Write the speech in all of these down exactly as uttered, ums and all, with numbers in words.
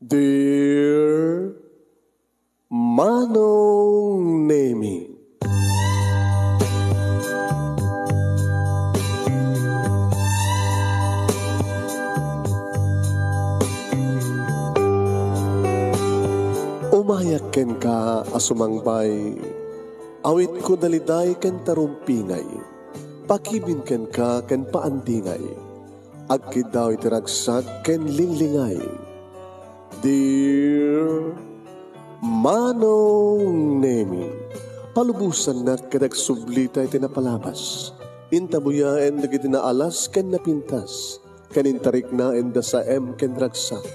Dear Manong Nemi. Umayak kenka a sumangbay, awitko daliday ken tarumpingay, pakibin kenka ken paandingay, agkiddaw iti ragsak ken linglingay. Dear Manong Nemi, palubosannak ket agsublita iti napalabas. Intabuyaen dagiti naalas ken napintas, ken intariknaen da saem ken ragsak,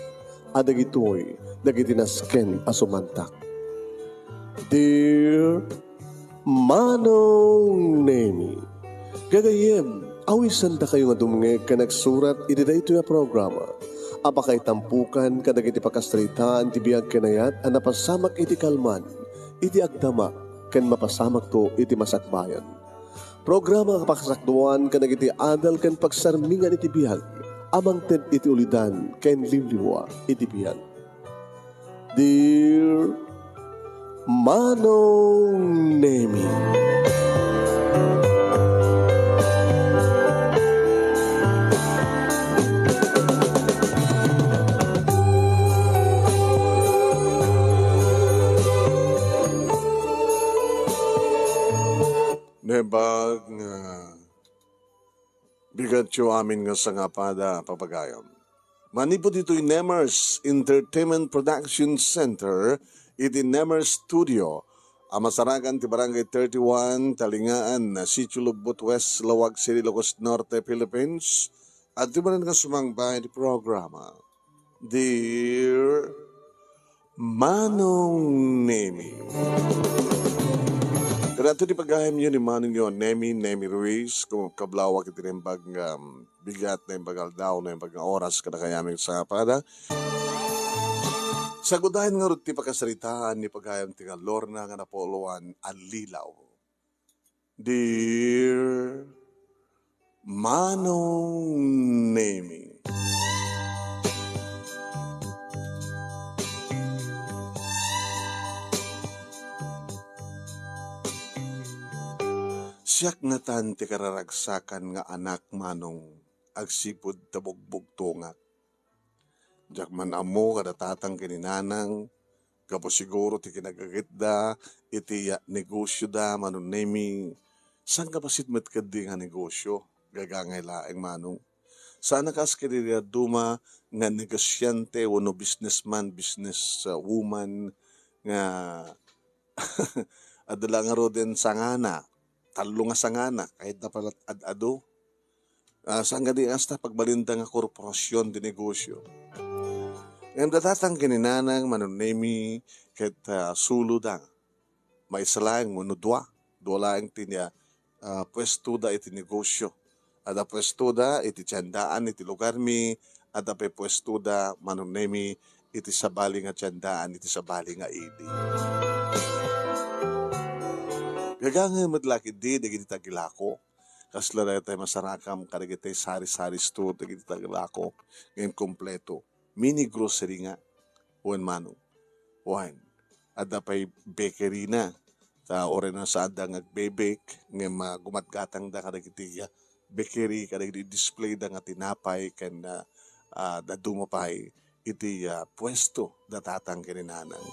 a dagitoy dagiti nasken a sumantak. Dear Manong Nemi, gagayyem, awisandakayo nga dumngeg ken agsurat iti daytoy a programa a pakaitampokan kadagiti pakasaritaan ti biag ken ayat a napasamak iti kalman, iti agdama, ken mapasamakto iti masakbayan. Programa a pakasakduan kadagiti adal ken pagsarmingan iti biag a mangted iti ulidan ken liwliwa iti biag. Dear Manong Nemi. Naimbag nga bigatyo amin nga sangapada, papagayam. Manipud ditoy Nemers Entertainment Production Center, iti Nemers Studio, a masarakan ti Barangay thirty-one, Talingaan, Sitio Lugbot West, Laoag City, Ilocos Norte, Philippines, adtoy manen nga sumangbay ti programa. Dear Manong Nemi. Kadagitoy ti pagayamyo ni Manongyo Nemi, Nemi Ruiz, kum-, kablawak iti naimbag nga, um, bigat, naimbag aldaw, naimbag nga oras, kadakayamin sangapada. Sagudayen ngarud ti pakasaritaan ni pagayam ti nga Lorna nga napuloan a lilaw. Dear Manong Nemi. Siak ngatan ti kararagsakan nga anak, Manong, agsipud ta bugbugtongak. Diak man ammo kada tatang ken ni nanang, gapu siguro ti kinagagitda iti, ah, negosioda, Manong Nemi. Saan nga bassit met ketdi nga negosio? Gagangay laeng, Manong. Saan a kas ken di dadduma nga negosiante wenno businessman, business, ah, woman nga adda la ngaruden sangana, tallo nga sangana, kayatda pay la ad-adu. Ah, saan nga di kasta pagbalinda nga korporasion ti negosio. Ngem datatan ken ni nanang, Manong Nemi, ket, ah, suloda. Maysa laeng wenno dua. Dua laeng ti, ah, puestoda iti negosio. Adda puestoda iti tiendaan iti lugarmi, adda pay puestoda, Manong Nemi, iti sabali nga tiendaan iti sabali nga ili. Gagangay met la ketdi dagiti tagilako. Kasla daytay masarakam kadagiti sari-sari store dagiti tagilako ngem kompleto. Mini grocery nga. Wen, Manong. Wen, adda pay bakery na. Ta uray no saanda nga agbe-bake, ngem, ah, gumatgatangda kadagiti, ah, bakery, kadagiti display da nga tinapay, ken, ah, ah, dadduma pay iti, ah, puesto da tatang ken ni nanang.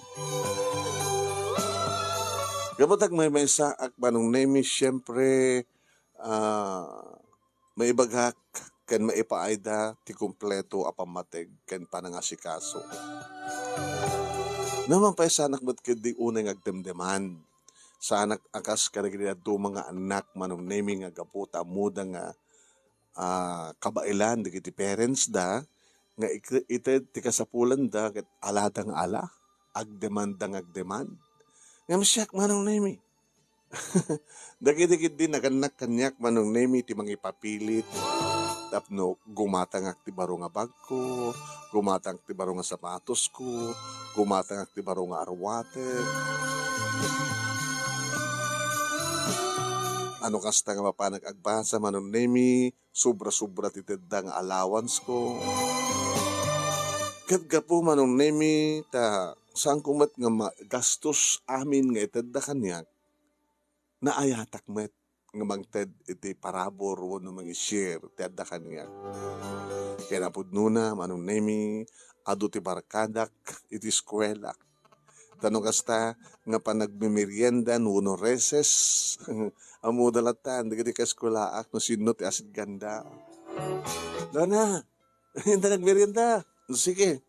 Gapu ta agmaymaysaak, Manong Nemi, siempre, ah, maibagak ken maipaayda ti kompleto a pammateg ken panangasikaso. Nupay saanak met ketdi unay nga agdemdeman. Saanak a kas kadagiti dadduma nga annak, Manong Nemi, nga gapu ta ammoda nga, ah, kabaelan dagiti parents da, nga ik-, ited ti kasapulanda ket alada nga ala, agdemanda nga agdeman. Ngem siak, Manong Nemi, dagiti ketdi nagannak kaniak, Manong Nemi, ti mangipapilit tapno gumatangak ti baro nga bagko, gumatangak ti baro nga sapatosko, gumatangak ti baro nga arwatek. Ano kasta nga mapanak agbasa, Manong Nemi, sobra-sobra ti tedda nga allowance ko. Ket gapu, Manong Nemi, ta saanko met nga magastos amin nga itedda kaniak, naayatak met nga mangted iti parabur wenno mangi-share ti adda kaniak. Ken napudnona, Manong Nemi, adu ti barkadak iti eskuela. Ta no kasta nga panagmemerienda wenno recess, ammoda latta dagiti kaeskuelaak no sinno ti asidganda. Lona, inta nagmerienda. Sige.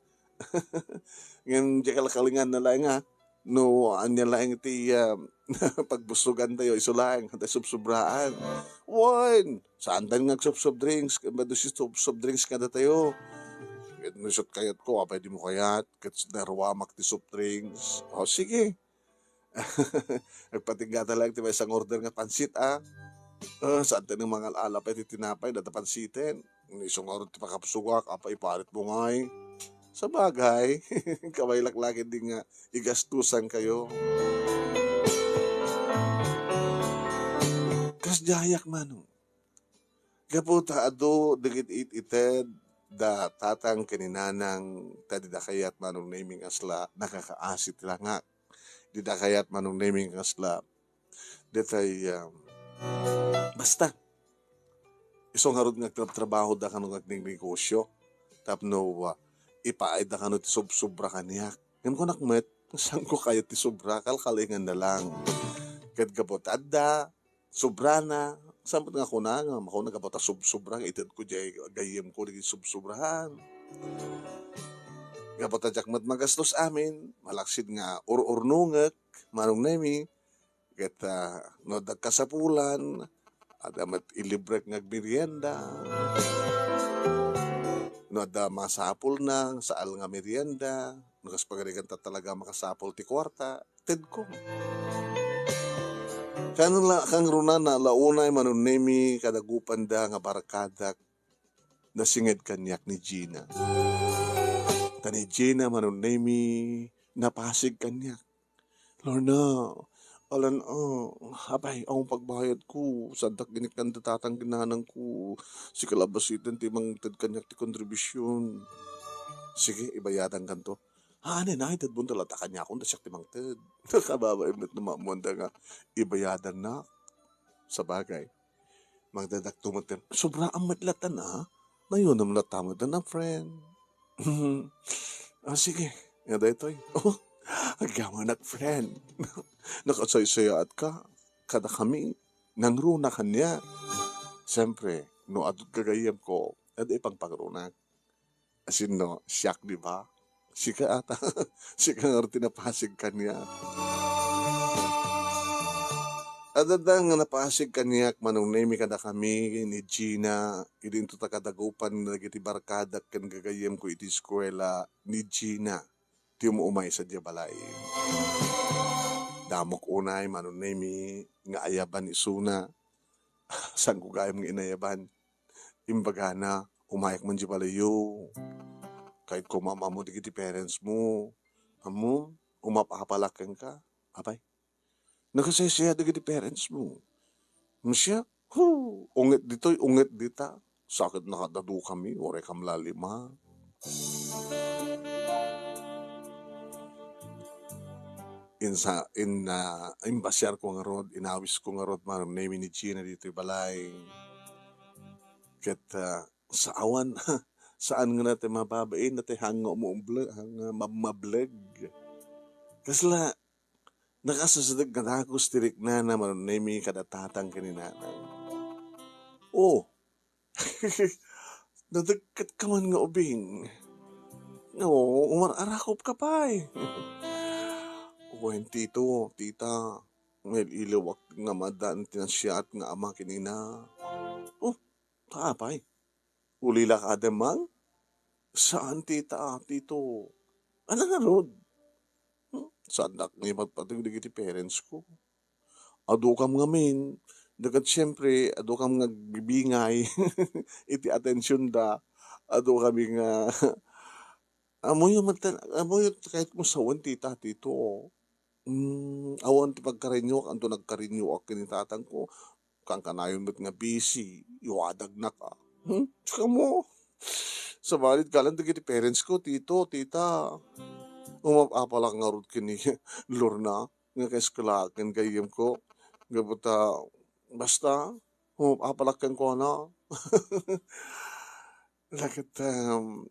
Ngem diak kalkalinganna laeng, a, no ania laeng ti, ah, pagbusogantayo, isu laeng, tay subsobraan. Wen, saantayo nga agsob-soft drinks, ket madu si sob-, soft drinks kadatayo. Ket no isut' kayatko, apay dimo kayat, ket naruamak ti soft drinks. O, sige. Agpatinggata laeng ti maysa nga order nga pansit, a. Ah, saantayo nga mangal-ala pay ti tinapay, data pansiten. Isu ngarud ti pakabsogak, apay iparitmo ngay. Sabagay, kabaylak laeng di nga igastusankayo. Kasdiayak, Manong. Gapu ta adu dagiti it-ited da tatang ken ni nanang, ta dida kayat, Manong Nemi, nga asla nakakaasi ti langak. Dida kayat, Manong Nemi, nga asla detay, um, basta, isu ngarud nga agtrabtrabaho da kano nga agnegnegosio tapno, ah, ipaay da kano ti sobsobra kaniak. Ngem kunak met, saanko kayat ti sobra, kalkalinganna lang. Ket gapu ta adda, sobrana, saan met nga kuna nga, makuna gapu ta sobsobra nga itedko diay gayyemko dagiti sobsobrahan. Gapu ta diak met magastos amin, malaksid nga ur-urnongek, Manong Nemi, ket, ah, no adda kasapulan, adda met ilibrek nga agmerienda. No adda masapulna, saal nga merienda, no kas pagarigan ta talaga makasapul ti kuarta, tedko. Kan la-, kangrunana, la unay, Manong Nemi, kadagupanda nga barkadak, nasinged kaniak ni Gina. Ta ni Gina, Manong Nemi, napasig kaniak. Lorna, alan, ah, apay, awan pagbayadko. Saandak ginikkan da tatang ken nanangko. Sika la basiten ti mangted kaniak ti kontribusion. Sige, ibayadankanto. Haan, ay, tedbon ta latta kaniakon, ta siak ti mangted. Kababain met no maammoanda nga ibayadannak. Sabagay, mangdadakto met ken, sobraan met latta na. Nayonam latta met na, friend. Ah, sige. Nga daytoy. Oh, agyamanak, friend. Nakasaysayaatka kadakami. Nangruna kaniak. Siyempre, no adu ti gagayyemko, adda ipangpangrunak. Asinno, siak, di ba? Sika ata. Sika nga ti napasig kaniak. Adda nga napasig kaniak, Manong Nemi, kadakami ni Gina, idi inton ta kadagupan dagiti barkadak ken gagayyemko iti eskuela ni Gina, ti um-umay sadiay balay. Damok unay, Manong Nemi, nga ayaban isuna. Saanko gayam nga inayaban. Imbagana, "Umayak man diay balayyo. Kayatko maam-ammo dagiti parents mo. Ammom, umap-apalak kenka." Apay, nakasaysaya dagiti parents mo. Siak, hu, unget ditoy, unget dita. Sakit na kadadukami, uray kam la lima. Insa-, in-, ah, imbasiarko ngarud, inawisko ngarud, Manong Nemi, ni Gina ditoy balay. Ket, ah, saawan, saan nga natay mababain, natay hanga umubleg, hanga mabmableg. Kasla, nakasasadeg nga dagus ti riknana, Manong Nemi, kada tatang ken ni nanang. Oh, nadagketka man nga ubing. Oo, umar-arakop ka pay. Wen, tito, tita, nga il-iliwak nga madan ti nasiaat nga ama ken ina. Oh, apay? Ulila ka, Ademang? Saan, tita, tito. Ano ngarud? Hmm? Saandak nga ipatpateg dagiti parents ko. Adukam ngamin, da ket siempre, adukam nga agbibingay iti atensionda. Adukami nga, amoyo met, amoyo kayatmo sawen, tita, tito. Hmm, awan ti pagkarinyoak, anto nagkarinyoak ken ni tatangko. Kankanayon met nga busy, iwadagnak, a. Hmm? Kamo? Sabali, galang dagiti parents ko, tito, tita. Umap-apalak ngarud ken ni Lorna nga kaeskwelaak ken gayyemko. Gapu ta, basta, umap-apalak kenkuana. Ket, um,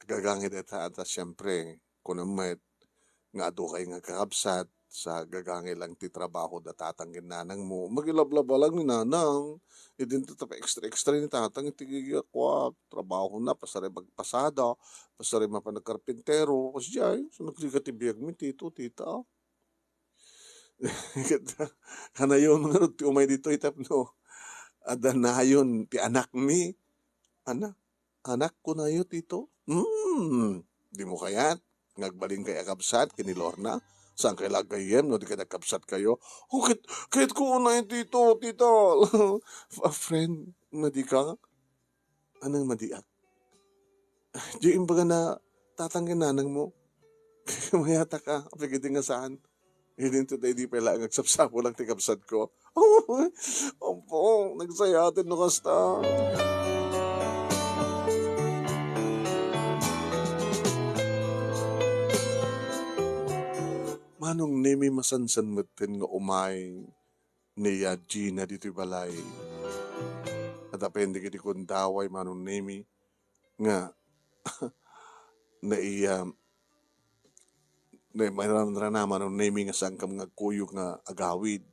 agagangay dayta, ta siempre, kunam met, nga adu kay nga kakabsat, sa agagangay lang ti trabaho da tatang ken nanangmo. Makilablaba lang ni nanang. Idinto ta pa-extra-extra ni tatang iti gigiakuak. Trabahona, pasaray magpasada, pasaray mapan nagkarpintero. Kasdiay, so nagrigat ti biagmi, tito, tita. Ket kanayon ngarud ti umay ditoy tapno adda nayon ti anakmi. Ana, anak, kunayo, tito. Hmm, dimo kayat nga agbalin kay a kabsat ken ni Lorna? Saan kay la gayyem no di kay nagkabsat kayo? O, ket, ket kunay, tito, tita. A friend, madi ka? Anong madiak? Di imbaga na tatang ken nanang mo? Mayata ka, apigidi nga saan? Idinto ta idi pay laeng agsapsapulak ti kabsat ko. Ampo, nagsayaten no kasta. Manong Nemi, masansan metten nga umay ni, ah, Gina ditoy balay. Adda pay dagiti kundaway, Manong Nemi, nga naiya, na, maranrana, Manong Nemi, nga saankam nga agkuyog nga agawid.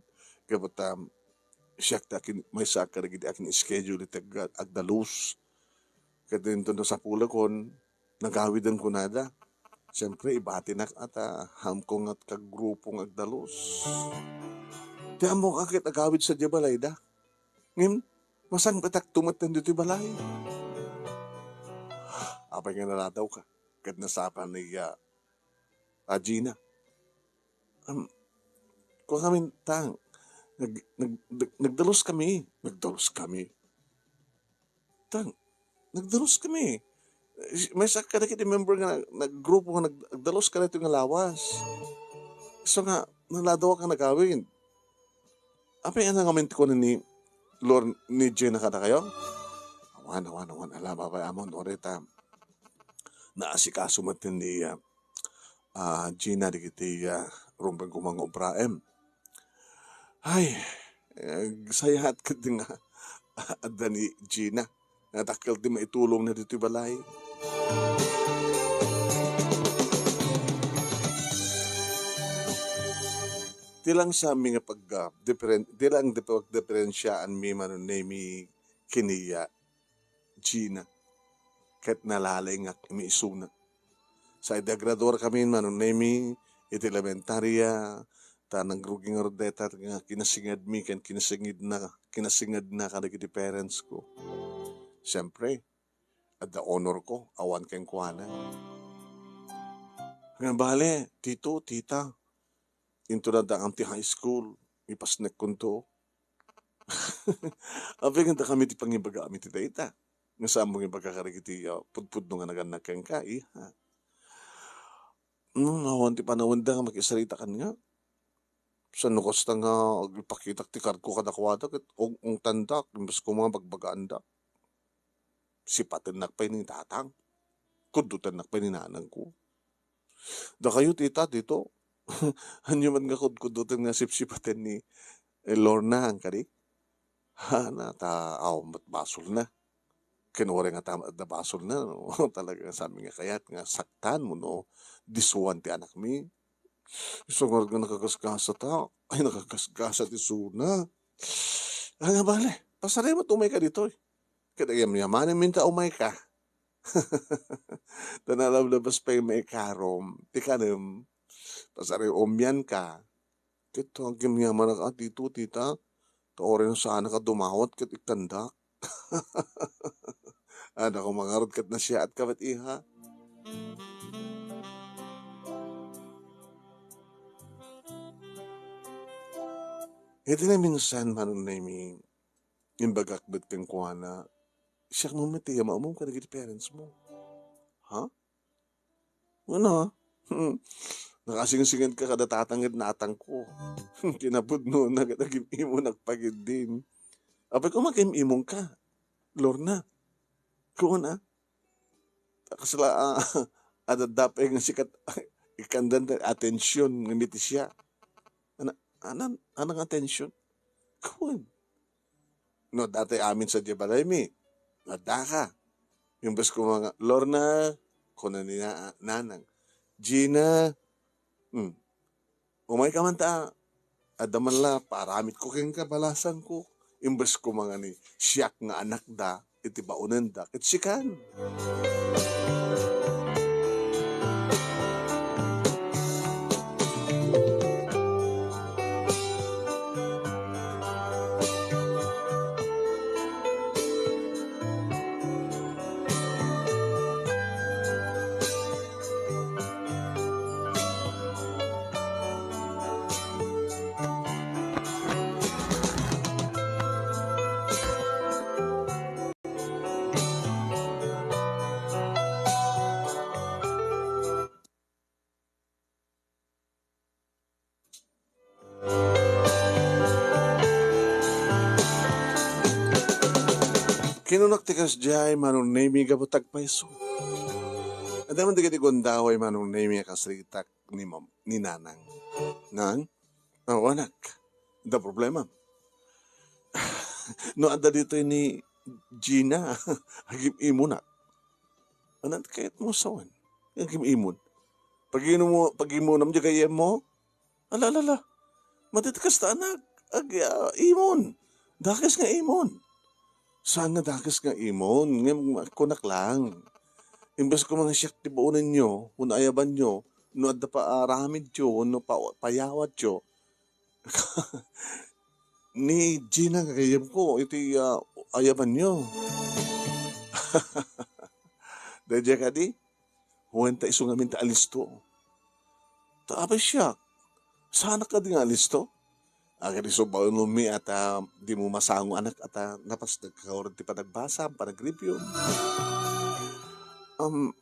Ket, um, siak ti akin, maysaak kadagiti akin schedule iti ag-, agdalus. Ket dinto nasapulakon, nagawiden kunada. Siyempre, ibatinak a ta, haanko nga kagrupo nga agdalus. Ti ammok a ket agawid sadiay balayda. Ngem, masangpetakto met ditoy balay. Apay nga naladawka? Ket nasapa ni, ah, Gina. Um, kuan kami, tang, nag-, nag-, nag-, nagdalus kami. Nagdalus kami. Tang, nagdalus kami. Maysa kadagiti member nga nag-, naggrupo nga nag-, nagdalus kadagitoy nga lawas. So nga, naladawak nga nagawid. Apay, ania ngamin ti kuna ni Lor-, ni Gina kadakayo? Awan, awan, awan. Ala, babaen mo, no, reta. Naasikaso met ni, ah, ah, Gina dagiti, ah, rumbeng koma nga obraem. Ay, eh, sayaat ket nga adda ni Gina. Nadakkel ti maitulongna ditoy balay. Ti lang sa mi nga pag-, ah, diferen-, ti lang di pagdiferensiaanmi, Manong Nemi, ken ni, ah, Gina, ket nalalay nga mi isuna. Sa idi agradua kami, Manong Nemi, iti elementaria, ta nagrugi ngarud dayta nga kinasingedmi ken kinasingedna, kinasingedna kadagiti parents ko. Siempre, adda honor ko, awan kenkuana. Nga bale, tito, tita, into na daam ti high school, ipasnekkonto. Apay nga dakami ti pangibagam iti dayta. Nga saan mo nga ibaga kadagiti, ah, pudpudno nga nagannak kenka, iha. Hmm, awan ti panawenda nga makisarita kan nga. Saan no kasta nga agipakitak ti card ko kadakuada ket ung-, ungtandak, imbes ko nga bagbagaandak. Sipatennak pay ni tatang. Kuddotennak pay ni nanangko. Dakayo, tita, dito. Ania man nga kudkuddoten nga sipsipaten ni, eh, Lorna, ang kadi? Hana, ta, aw, met basolna. Ken uray nga ta-, adda basolna, no? Talaga, saan mi nga kayat nga saktan mo, no? Disuan ti anakmi. Isu ngarud nga nakagasgasat, ha? Ay, nakagasgasat isuna. Ah, nga bale, pasarem met umayka ditoy. Ket agyamyamanenmin ta umayka. Ta nalablabas pay maikarom ti kanem. Pasarem umianka. Ket agyamyamanak a dito, tita. Ta uray no saanak a dumawat ket ikkandak. Adda koma ngarud ket nasiaat ka met, iha. Iti naminsan, Manong Nemi, imbagak met kenkuana, siak met ti yamaumom kadagiti parents mo. Ha? Ano? Nakasingsinged ka kada tatang ket natangko. Kinapudnona ket agim-imo nagpagiddin. Apay, koma agim-imong ka, Lorna. Kuan, ah? kasla, ah, adda pay nga sikat, ikkandan ti atensiyon nga miti siak. Ana-, anan-, anang atensiyon? Wen. No, adda tay amin sadiay balaymi. No, addaka. Imbes ko nga, "Lorna," kuna ni na-, nanang. "Gina, hmm, umayka man ta, adda man la paaramidko kenka, balasangko." Imbes ko nga ni siak nga anakda, iti baonenda, ket sikan. Kinunak ti kasdiay, Manong Nemi, gapu ta agpayso. Adda man dagiti gundaway, Manong Nemi, a kasritak ni mam-, ni nanang. Nang? Aw, anak, adda problema. No adda ditoy ni Gina, agim-imunak. Anak, kayat mo sawen. Agim-imon. Pag-imu-, pag-imunam di gayyemmo? Ala, ala, ala. Madi ti kasta, anak. Ag-, ah, imon. Dakes nga imon. Saan nga dakes nga imon? Ngem kunak lang. Imbes ko nga siak ti baonenyo, wenno ayabanyo, no adda paaramidyo, wenno pa-, payawatyo, ni Gina nga gayyemko iti, ah, ayabanyo. Daydiay kadi, wen ta isu ngamin ti alisto. Ta apay siak, saanak kadi nga alisto? Agad isu baonenmi a ta dimo masango, anak, a ta napasdek ka uray ti panagbasam, panagreview. Um,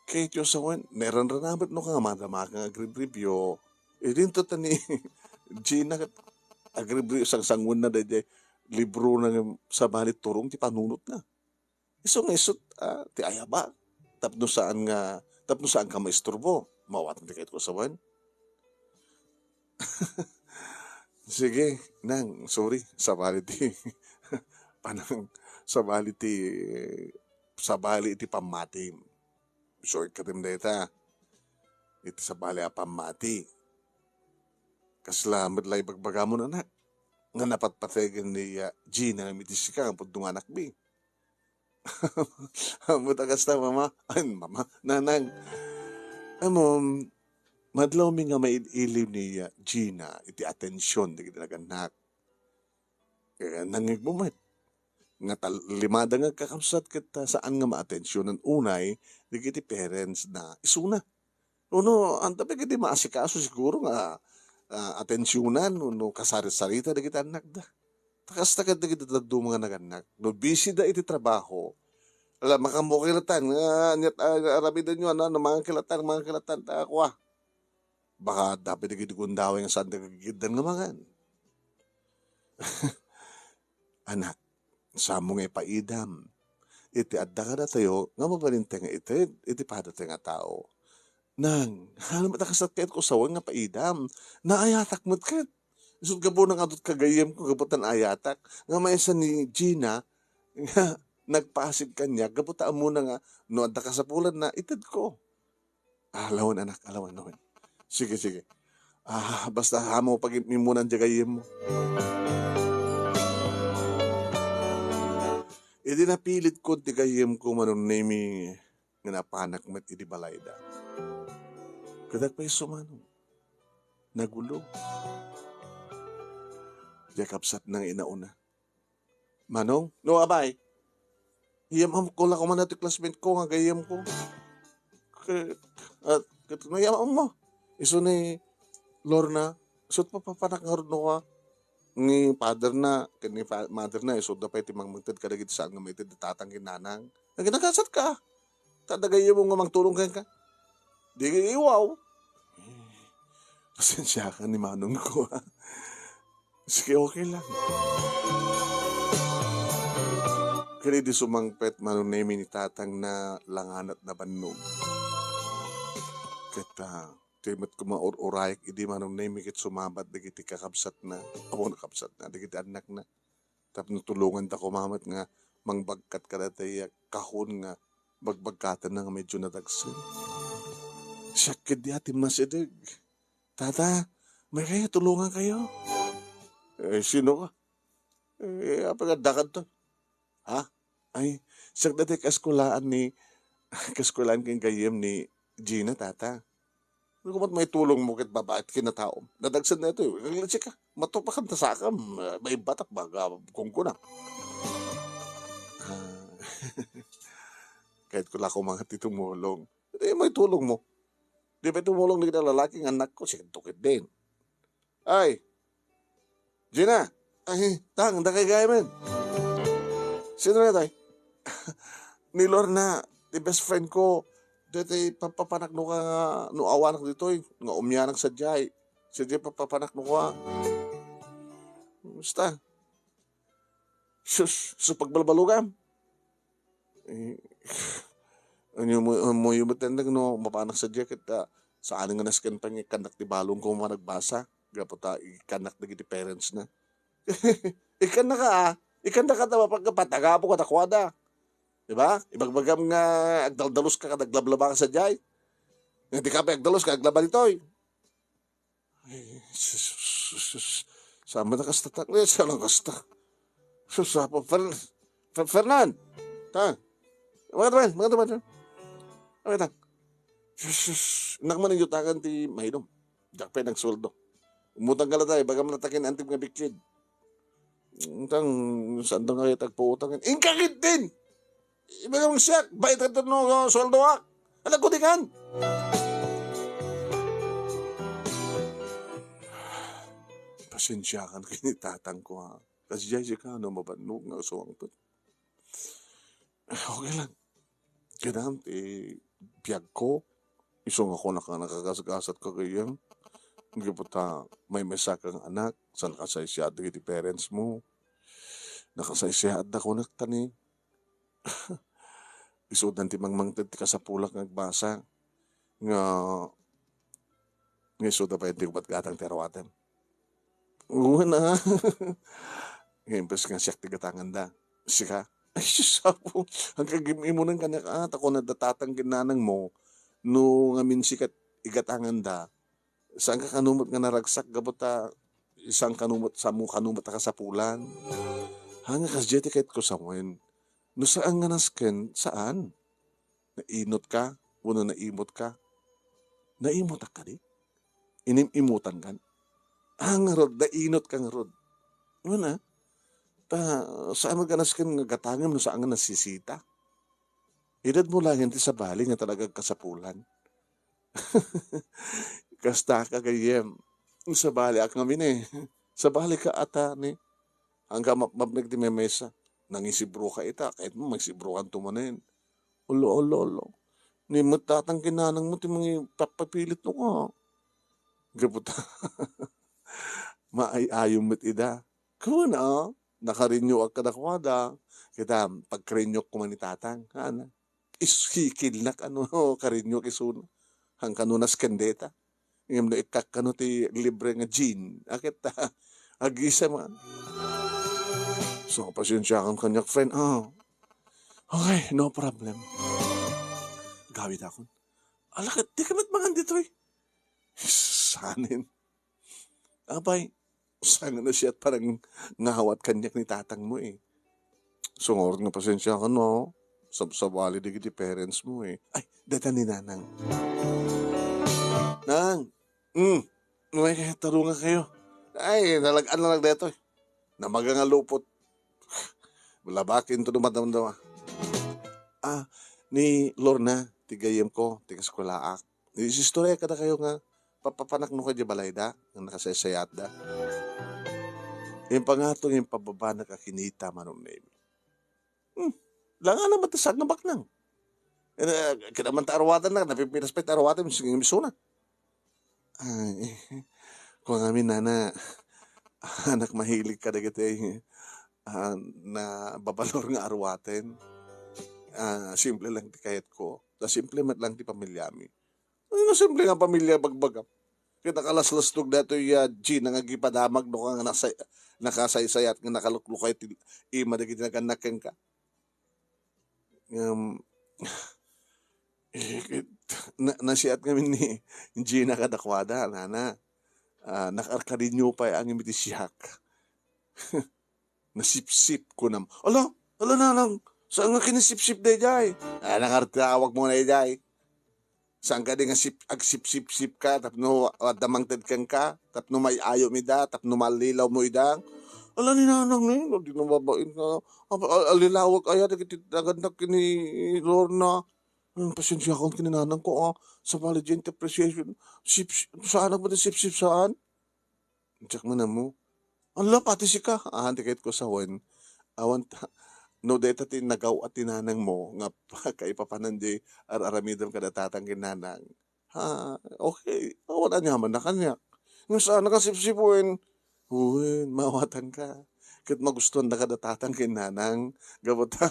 Kayatyo sawen, nairanranamek no ka nga madamaka nga agreview. Idinto ta ni Gina ket agreview, sangsanguenna daydiay librona nga sabali turong ti panunotna. Isu nga isut', ah, ti ayaba. Tapno saan nga, tapno saan ka maisturbo. Maawatan ti kayatko sawen. Sige, nang, sorry. Sabali ti, panang, sabali ti, sabali iti pammati. Sorry, katim dayta. Iti sabali a pammati. Kasla met la ibagbagamon, anak, nga napatpategen ni, ah, Gina iti sika, pudno nga anakmi. Ammom ta kasta, mama? Ay, mama, nanang. Ammom, madlawmi nga mail-iliw ni, ah, Gina iti atension dagiti nagannak. Eh, nangngegmo met nga tal-, limada nga agkakabsat ket, ah, saan nga maatensionan unay dagiti parents na isuna. Wenno, anta pay kadi maasikaso siguro nga, ah, atensionan wenno kasarisarita dagiti annakda. Ta kasta ket dagiti dadduma nga nagannak. No busy da iti trabaho, ala, makamukiletan nga, aniat, ah, aramidenyo, ano, ano, mangakilatan, mangakilatan, ta kua. Baka adda pay dagiti gundaway nga saan da gagigiddan nga mangan. Anak, saanmo nga ipaidam iti adda kadatayo nga mabalin tayo nga ited iti padatayo nga tao. Nang, haan met a kasat kayatko sawen nga paidam. Naayatak met ket. Isut' gapu na nga adut ka gayyemko, gapu ta naayatak. Nga maysa ni Gina, nga nagpasig kaniak, gapu ta ammona nga no adda kasapulanna, itedko. Ah, lawen, anak, lawen, lawen. Sige, sige. Ah, basta haan mo pag-immunan diay gayyemmo. Idi napilitkon ti gayyemko, Manong Nemi, nga napanak met idi balayda. Ket agpayso, Manong, nagulo. Diay kabsatna nga inauna. Manong? No, abay. Iyam-amko la koma ti classmate ko nga gayyemko. Ke-, at, ket no, iyam-am mo. Isu ni Lorna, isut' papapanak ngarud no ka. Ni father na, ken ni fa-, mother na, isut' da pay ti mangmangted kadagiti saan nga maited da tatang ken nanang. Naginagasat ka. Ta dagayem nga mangtulong kenka. Di iwaw. Pasensya ka ni manong ko, ha? Sige, okay lang. Ket idi sumangpet Manong Nemi ni tatangna, langanat na bannog. Ket, ah, ti met koma ur-urayak idi Manong Nemi ket sumabad dagiti kakabsatna, awan kakabsatna, dagiti annakna. Tapno tulonganda koma met nga mangbagkat kadatayo kahon nga bagbagkatenna nga medyo nadagsen. Siak ketdi a timmasideg. "Tata, may kayo tulungan kayo?" "Eh, sino ka?" "Eh, apay nga addakadto?" "Ha?" "Ay, siak daytoy kaeskuelaan ni, kaeskuelaan ken gayyem ni Gina, tata." "Ano met maitulongmo ket babaet kinataom? Nadagsen daytoy. Aglatsi ka. Matupakan ta sakam. Eh, maibbatak baga kunkunak." Ah, kayatko la koma nga ti tumulong. Di maitulongmo. Di pay tumulong dagiti lalaki nga annakko, siak ketdin. "Ay, Gina." "Ay, tang, dakay gayamen." "Sino daytoy?" "Ni Lorna, ti best friend ko. Daytoy papapanakno ka nga no awanak ditoy, nga umianak sadiay. Sadiay papapanakno ka." "Basta. Sus, sus, pagbalbalugam." Eh, ania mo, ania met no mapanak sadiay ket, ah, saan nga nasken pay nga ikkannak ti balon ko nga nagbasa, gapu ta ikkannak dagiti parents na. Ikkannak a, ah. Ikkannak a ta mapagka patagapo kadakuada. Di ba? Ibagbagam nga agdaldalos ka kada aglablaba ka sadiay. Nga di ka pay agdalos ka aglaba ditoy. Ay, sus, sus, sus, sus. Saan man a kasta ta? Eh, saan a kasta? Sus, apo, Fern-, Fer-, Fernan! Ta? Mga tuman, mga tuman. Mga tuman. Sus, sus. Innak man inyutakan ti mainom. Diak pay nagsueldo. Umutang ka la tayo, bagam na takin antip nga bikkid. Utang, saan da nga agpautang? Inka ketdin! Ibagam siak, bayad ka no sueldoak. Anak ko di kan. Pasensiakan ken ni tatang ko, ha. Kas jay sika, no, mabannog nga sumangpet. Okay lang. Kinam ti biag ko, isu nga kunak a nakagasgasat ka gayyem. Gapu ta maymaysa kang anak, sa nakasaysayaat dagiti parents mo. Nakasaysayaat da kunak ta ni. Isudan ti mangmangted ti kasapulak nga agbasa nga, nga isuda pay ti ubat gatang ti aruatem. Wen a. Nga imbes nga siak ti gatanganda, sika. Ay, sus, apo. Ang kagim-imunan kaniak, ah, ta kunada tatang ken nanang mo, no ngamin sika ti gatanganda, saan ka kano met nga naragsak gapu ta, saan kano met, saan mo kano met a kasapulan. Ha, nga kasdiay ti kayatko sawen. No saan nga nasken, saan? Nainot ka, wenno naimot ka? Naimutak kadi? Inim-imutan kan? Ah, ngarud, nainot ka ngarud. Wen a, ta, saan nga nasken nga gatangem no saan nga nasisita? Idad mo laeng ti sabali nga talaga kasapulan. Kasta ka gayyem. Sabali ak ngamin, eh. Sabali ka ata ni. Hangga mapmapnek ti maymaysa. Nangisibro ka ita, kayat mo magsibro kanto manen. Ulo, ulo, ulo. Ni met tatang ken nanang mo ti mangipapapilit no ka. Gapu ta. Maay-ayo met ida. Kuna, nakarinyo ak kadakuada. Kita, pagkarinyo ko man ni tatang. Ana. Isikilnak, ano, karinyo isuna. Hangkano naskendeta. Ngem no ikkak kano ti libre nga gin, a ket ta, agisem a. So, pasensiakan kaniak, friend. Ah. Okay, no problem. Gawid akon. Ala ket, di ka met mangan ditoy. Sanin. Apay, saan nga siak parang ngawat kaniak ni tatang mo, eh. Sungaw nga pasensiakan, no? Sabsabali dagiti parents mo, eh. Ay, dayta ni nanang. Nang, mm, may tarungan kayo. Ay, nalag-an na lang daytoy. Namaga nga lupot. Labakin to dumadamdama. Ah, ni Lorna, ti gayyem ko, ti kaskwelaak. Isistorya kada kayo nga, papapanak no kadi balayda, nga nakasaysayaatda. Yung pangatong yung pababa na kakinita, Manong Nemi. Hmm, langan naman ti saan nga baknang. Eh, na, kinaman ta arwatan na, napipinas pa ti arwatan, sige, misuna. Ay, kung amin, nana, anak mahilig ka dagiti, ah, nababalor nga aruaten. Ah, simple lang ti kayatko. Ta simple met lang ti pamilyami. Ano simple nga pamilya bagbagam? Ket nakalaslastog daytoy a Gina nga agipadamag no nga nasay-, nakasaysayat nga nakaluklukay ti ima dagiti nagannak kenka. Ngem, eh, ket na-, nasiat ngamin ni Gina kadakuada, nana. Ah, nakarkarinyo pay ngem iti siak. Nasipsip, kunam. Ala, ala, nanang, saan nga kinisipsip daydiay? Ah, nangartawag mo na idiay. Saan ka di nga sip-, agsipsipsip ka, tapno adda mangted kenka, tapno may ayo mi da, tapno mallilaw mo ida. Ala ni nanang ni, di na babain ka. Apa, al-, allilawag aya, dagiti nagannak ni Lorna. Hmm, pasensya ka ken ni nanang ko, ah. Sa valid appreciation. Sip-, sip-, saan ang pati sipsip saan? Diak man ammo. Ala, pati sika. Ah, ti kayatko sawen. Awan ta, no dayta ti nagaw-at ti nanang mo, nga kaipapanan di ar-aramidem kada tatang ken nanang. Ha, okay. Awan aniaman na kaniak. Ngem saan ka sipsipuen? Wen, maawatan ka. Ket magustuan da kada tatang ken nanang. Gapu ta,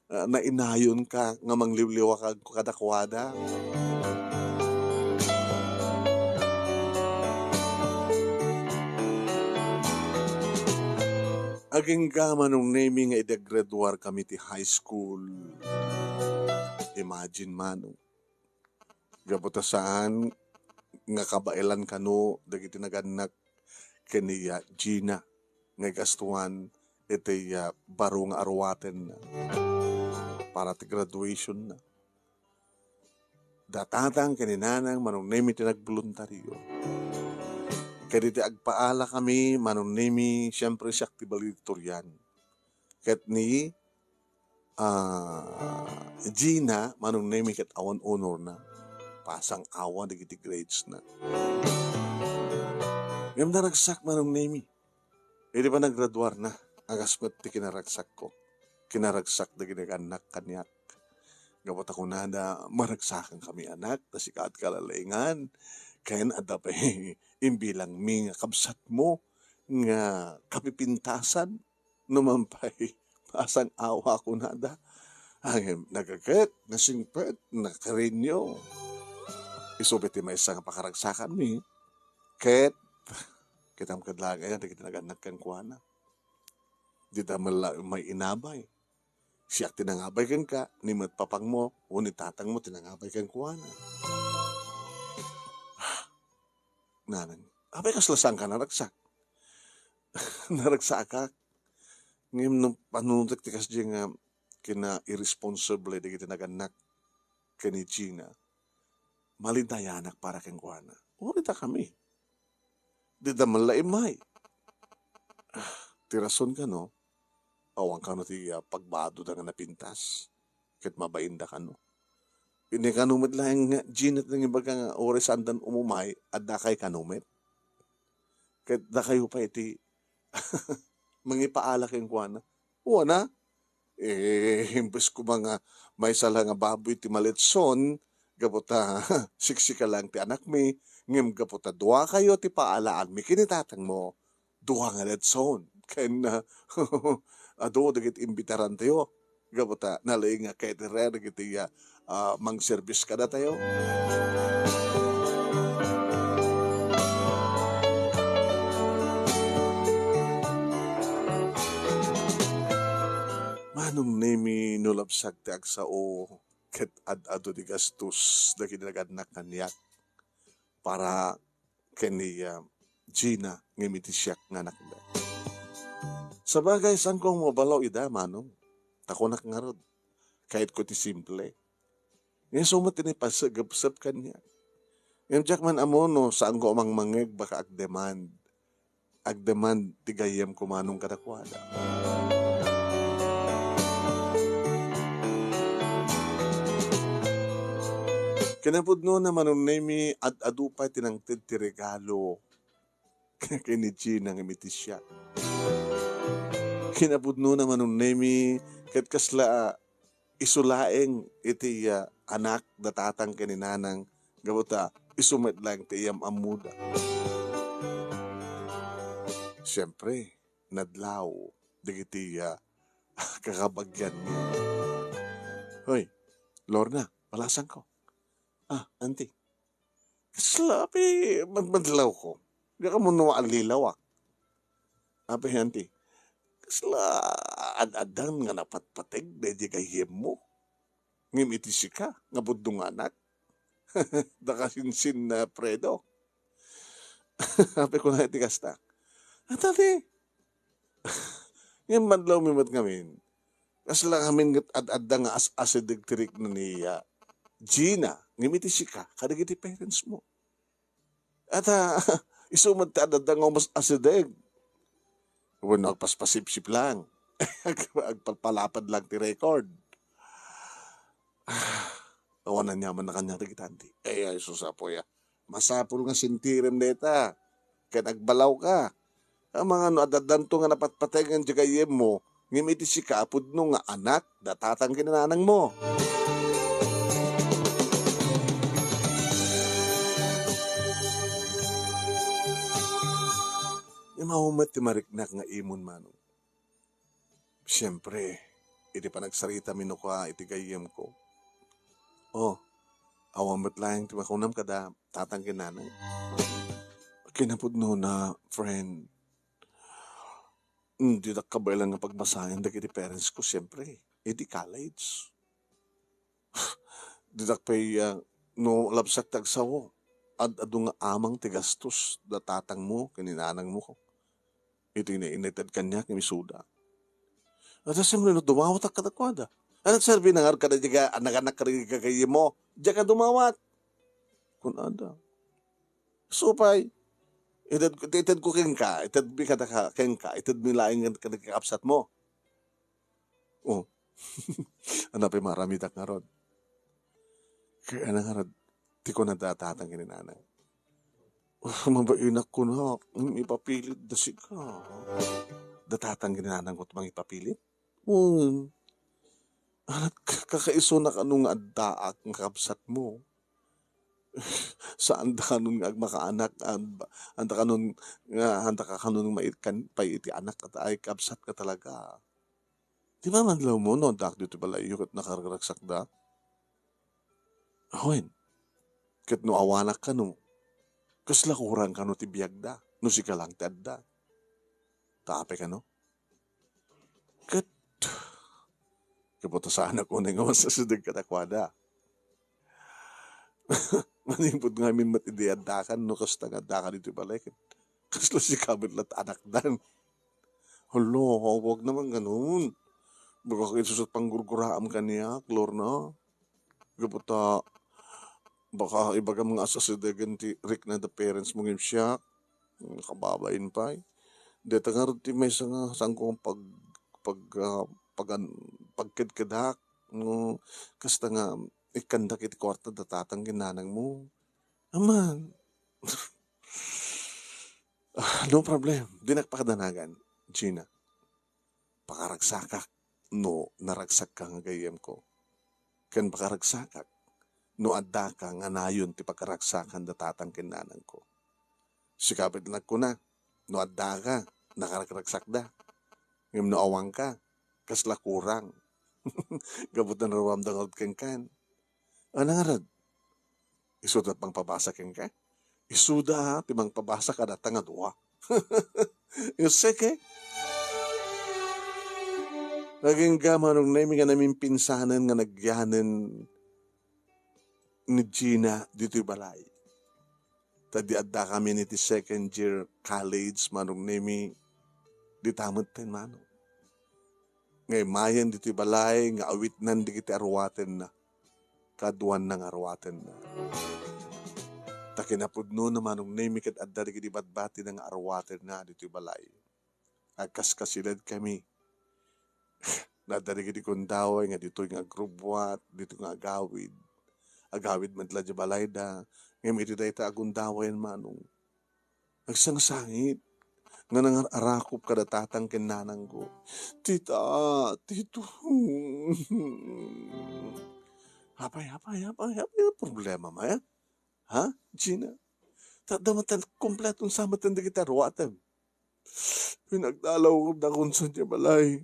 ah, nainayon ka nga mangliwliwakag kadakuada. Agingga, Manong Nemi, nga idi aggraduar kami ti high school. Imagine, Manong. Gapu ta saan nga kabaelan kano dagiti nagannak ken ni, ah, Gina nga igastuan iti, ah, baro nga aruatenna para ti graduationna. Da tatang ken ni nanang, Manong Nemi, ti nagboluntario. Ket iti agpaala kami, Manong Nemi, siempre, siak ti valedictorian. Ket ni, ah, Gina, Manong Nemi, ket awan honorna. Pasang-awa dagiti gradesna. Ngem naragsak, Manong Nemi. Idi panagraduarna, a kas met ti kinaragsakko. Kinaragsak dagiti nagannak kaniak. Gapu ta kunada, maragsakan kami, anak, ta sika ti kalalaingan. Ken adda pay imbilangmi nga kabsatmo nga kapipintasan. No man pay, pasang-awa kunada. Ngem nagaget, nasingpet, nakarinyo. Isu pay ti maysa nga pakaragsakanmi. Ket, kitam ket laeng aya dagiti nagannak kenkuana. Dita met la immay inabay. Siak ti nangabay kenka, ni met papangmo, wenno ni tatangmo ti nangabay kenkuana. Nanang, apay kasla saanka naragsak? Naragsakak. Ngem no panunotek ti kasdiay nga kinairresponsable dagiti nagannak ken ni Gina, malindayanak para kenkuana. Uray dakami. Dida met la immay. Ah, ti rason kano, awan kano ti, ah, pagbadoda nga napintas. Ket mabainda kano. Idi kano met laeng nga Gina ti nangibaga nga uray saandan umumay, adda kay kano met. Ket dakayo pay ti mangipaala kenkuana. Wana, eh, imbes koma nga maysa la nga baboy ti maletson, gapu ta siksika laeng ti anakmi, ngem gapu ta dua kayo ti paalaanmi ken ni tatangmo, dua nga letson. Ken, ah, adu dagiti imbitarantayo. Gapu ta nalaing nga caterer dagiti, ah, ah, mangserbis kadatayo. Manong Nemi, no labsag ti agsao, ket ad-adu ti gastos dagiti nagannak kaniak para ken ni, ah, Gina ngem iti siak nga anakda. Sabagay, saanko a mabalaw ida, Manong. Ta kunak ngarud, kayatko ti simple. Nga isu met ti naipasegepsep kaniak. Ngem diak man ammo no saanko a mangmangngeg, baka agdemand. Agdemand ti gayyemko, Manong, kadakuada. Kinapudnona, Manong Nemi, ad-adu pay ti nangted ti regalo ken ni Gina ngem iti siak. Kinapudnona, Manong Nemi, ket kasla isu laeng iti, ah, anak da tatang ken ni nanang, gapu ta isu met laeng ti iyam-ammoda. Siempre, nadlaw. dagiti, ah, kakabagianmi. Hoy, Lorna, balasangko. Ah, auntie. Kasla, apay, madmadlawko. Diak ammo no allilawak. Apay, auntie. Kasla, ad-addan nga napatpateg daydi gayyemmo. Ngem iti sika, nga pudno nga anak. Dakasinsin na Fredo. Apay kuna iti kasta. Ata ti, ngem madlawmi met ngamin. Kasla ngamin ket ad-adda nga as-asideg ti rikna ni, ah, Gina, ngem iti sika, kadagiti parents mo. Ata, isu met ti ad-adda nga umas-asideg. Wenno agpaspasipsip lang. Agpalpalapad lang ti record. Ah, awan aniaman na kaniak dagiti auntie. Ay, ay, sus, apo, ya. Masapul nga sintirem dayta. Ken agbalawka. Amangan no ad-addanto nga napatpategan ti gayyemmo, ngem iti sika a pudno nga anak da tatang ken nanangmo. Ngem awan met ti mariknak nga imon, Manong. Siempre, iti panagsaritami no kua iti gayyemko. Oh, awan met laeng ti makunam kada tatang ken nanang. Kinapudnona, friend, ditak kabaelan nga pagbasaen dagiti parents ko, siempre, iti college. Ditak pay, ah, no labsak ti agsao, ad-adu nga amang ti gastos da tatangmo ken ni nanangmo. Iti ina-, inaited kaniak nga isuda. Ata siyempre no dumawatak kadakuada. Ano serbi na ngarud kada diga anak-anak kadi gagayyem mo? Diak ka dumawat. Kunada. Supay. Ited, ited ko kenka, ited mi kada ka, kenka, ited mi laeng kada kakabsat mo. Oh. Ano pay maramidak ngarud? Kaya na ngarud, ti ko nadatatang ken ni nanang. Oh, mabainak ko na, ipapilit da sika. Datatang ken ni nanang ko mangipapilit? Hmm. Anak, ka-, kakaisuna kano nga addaak nga kabsat mo. Saan da kanon nga agmakaanak, an-, anta kanon nga, anta ka kanon nga maikan pay iti anak ket ay kabsat ka talaga. Di ba madlaw mo no addaak ditoy balay ket nakaragragsakda? Awen, ket no awanak kano, kasla kurang kano ti biagda, no sika lang ti adda. Ta apay kano? Ket, gapu ta saanak unay nga masasideg kadakuada. Manipud ngamin met idi addakan, no kasta nga addakan iti balay, ket kasla sika met la ti anakdan. Hala, wag naman ganun. Baka isusot panggurguraam kaniak, Lorna. Gapu ta, baka ibagam nga asasidegen ti rikna da parents mo ngem siak. Nakababain pay. Deta ngarud ti maysa nga saanko pag-, pag-, ah, pagan-, pagkedkedak no kasta nga ikkandak iti kuarta da tatang ken nanang mo. Aman. Ah, no problem. Dinak pakadanagan, Gina. Pakaragsakak no naragsakka nga gayyemko. Ken pakaragsakak no addaka nga nayon ti pakaragsakan da tatang ken nanangko. Sika met nagkuna, no addaka, nakaragragsakda. Ngem no awanka, kasla kurang. Gapu ta naruamda ngarud kenkan. Ano ngarud? Isuda ti mangpabasa kenka? Isuda ti mangpabasa kadata nga dua. Sige. Agingga Manong Nemi nga namimpinsanen nga nagyanen ni Gina ditoy balay. Ta idi addakami iti second year college, Manong Nemi, dita metten, Manong. Nga immayen ditoy balay nga awitnan dagiti aruatenna. Kaduanna nga aruatenna. Ta kinapudnona, Manong Nemi, ket adda dagiti batbatina nga aruatenna ditoy balay. Agkaskasilidkami. Adda dagiti gundaway nga ditoy nga agrubbuat, ditoy nga agawid. Agawid met la diay balayda. Ngem iti dayta a gundawayen, Manong, agsangsangit nga nangar-arakop kada tatang ken nanangko. Tita, tito. Apay, apay, apay, apay a problemam, eh? Ha, Gina? Ta adda met kompleto sa met dagiti aruatem. Pinagdalawdakon sadiay balay.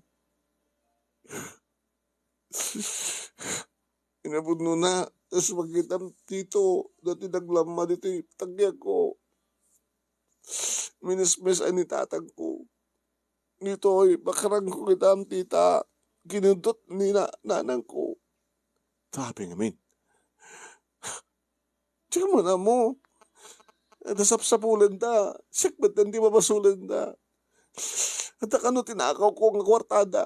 Inapudnona, kas makitam, Tito, datoy naglamma ditoy tagiakko. Minismis ay ni tatangko. Ditoy, bakarangko kitam, Tita. Kinudot ni na-, nanangko. Taping amin. Diak man ammo. Ita sapsapulenda. Siak met ti babasolenda. Ita kano tinakawko nga kuartada.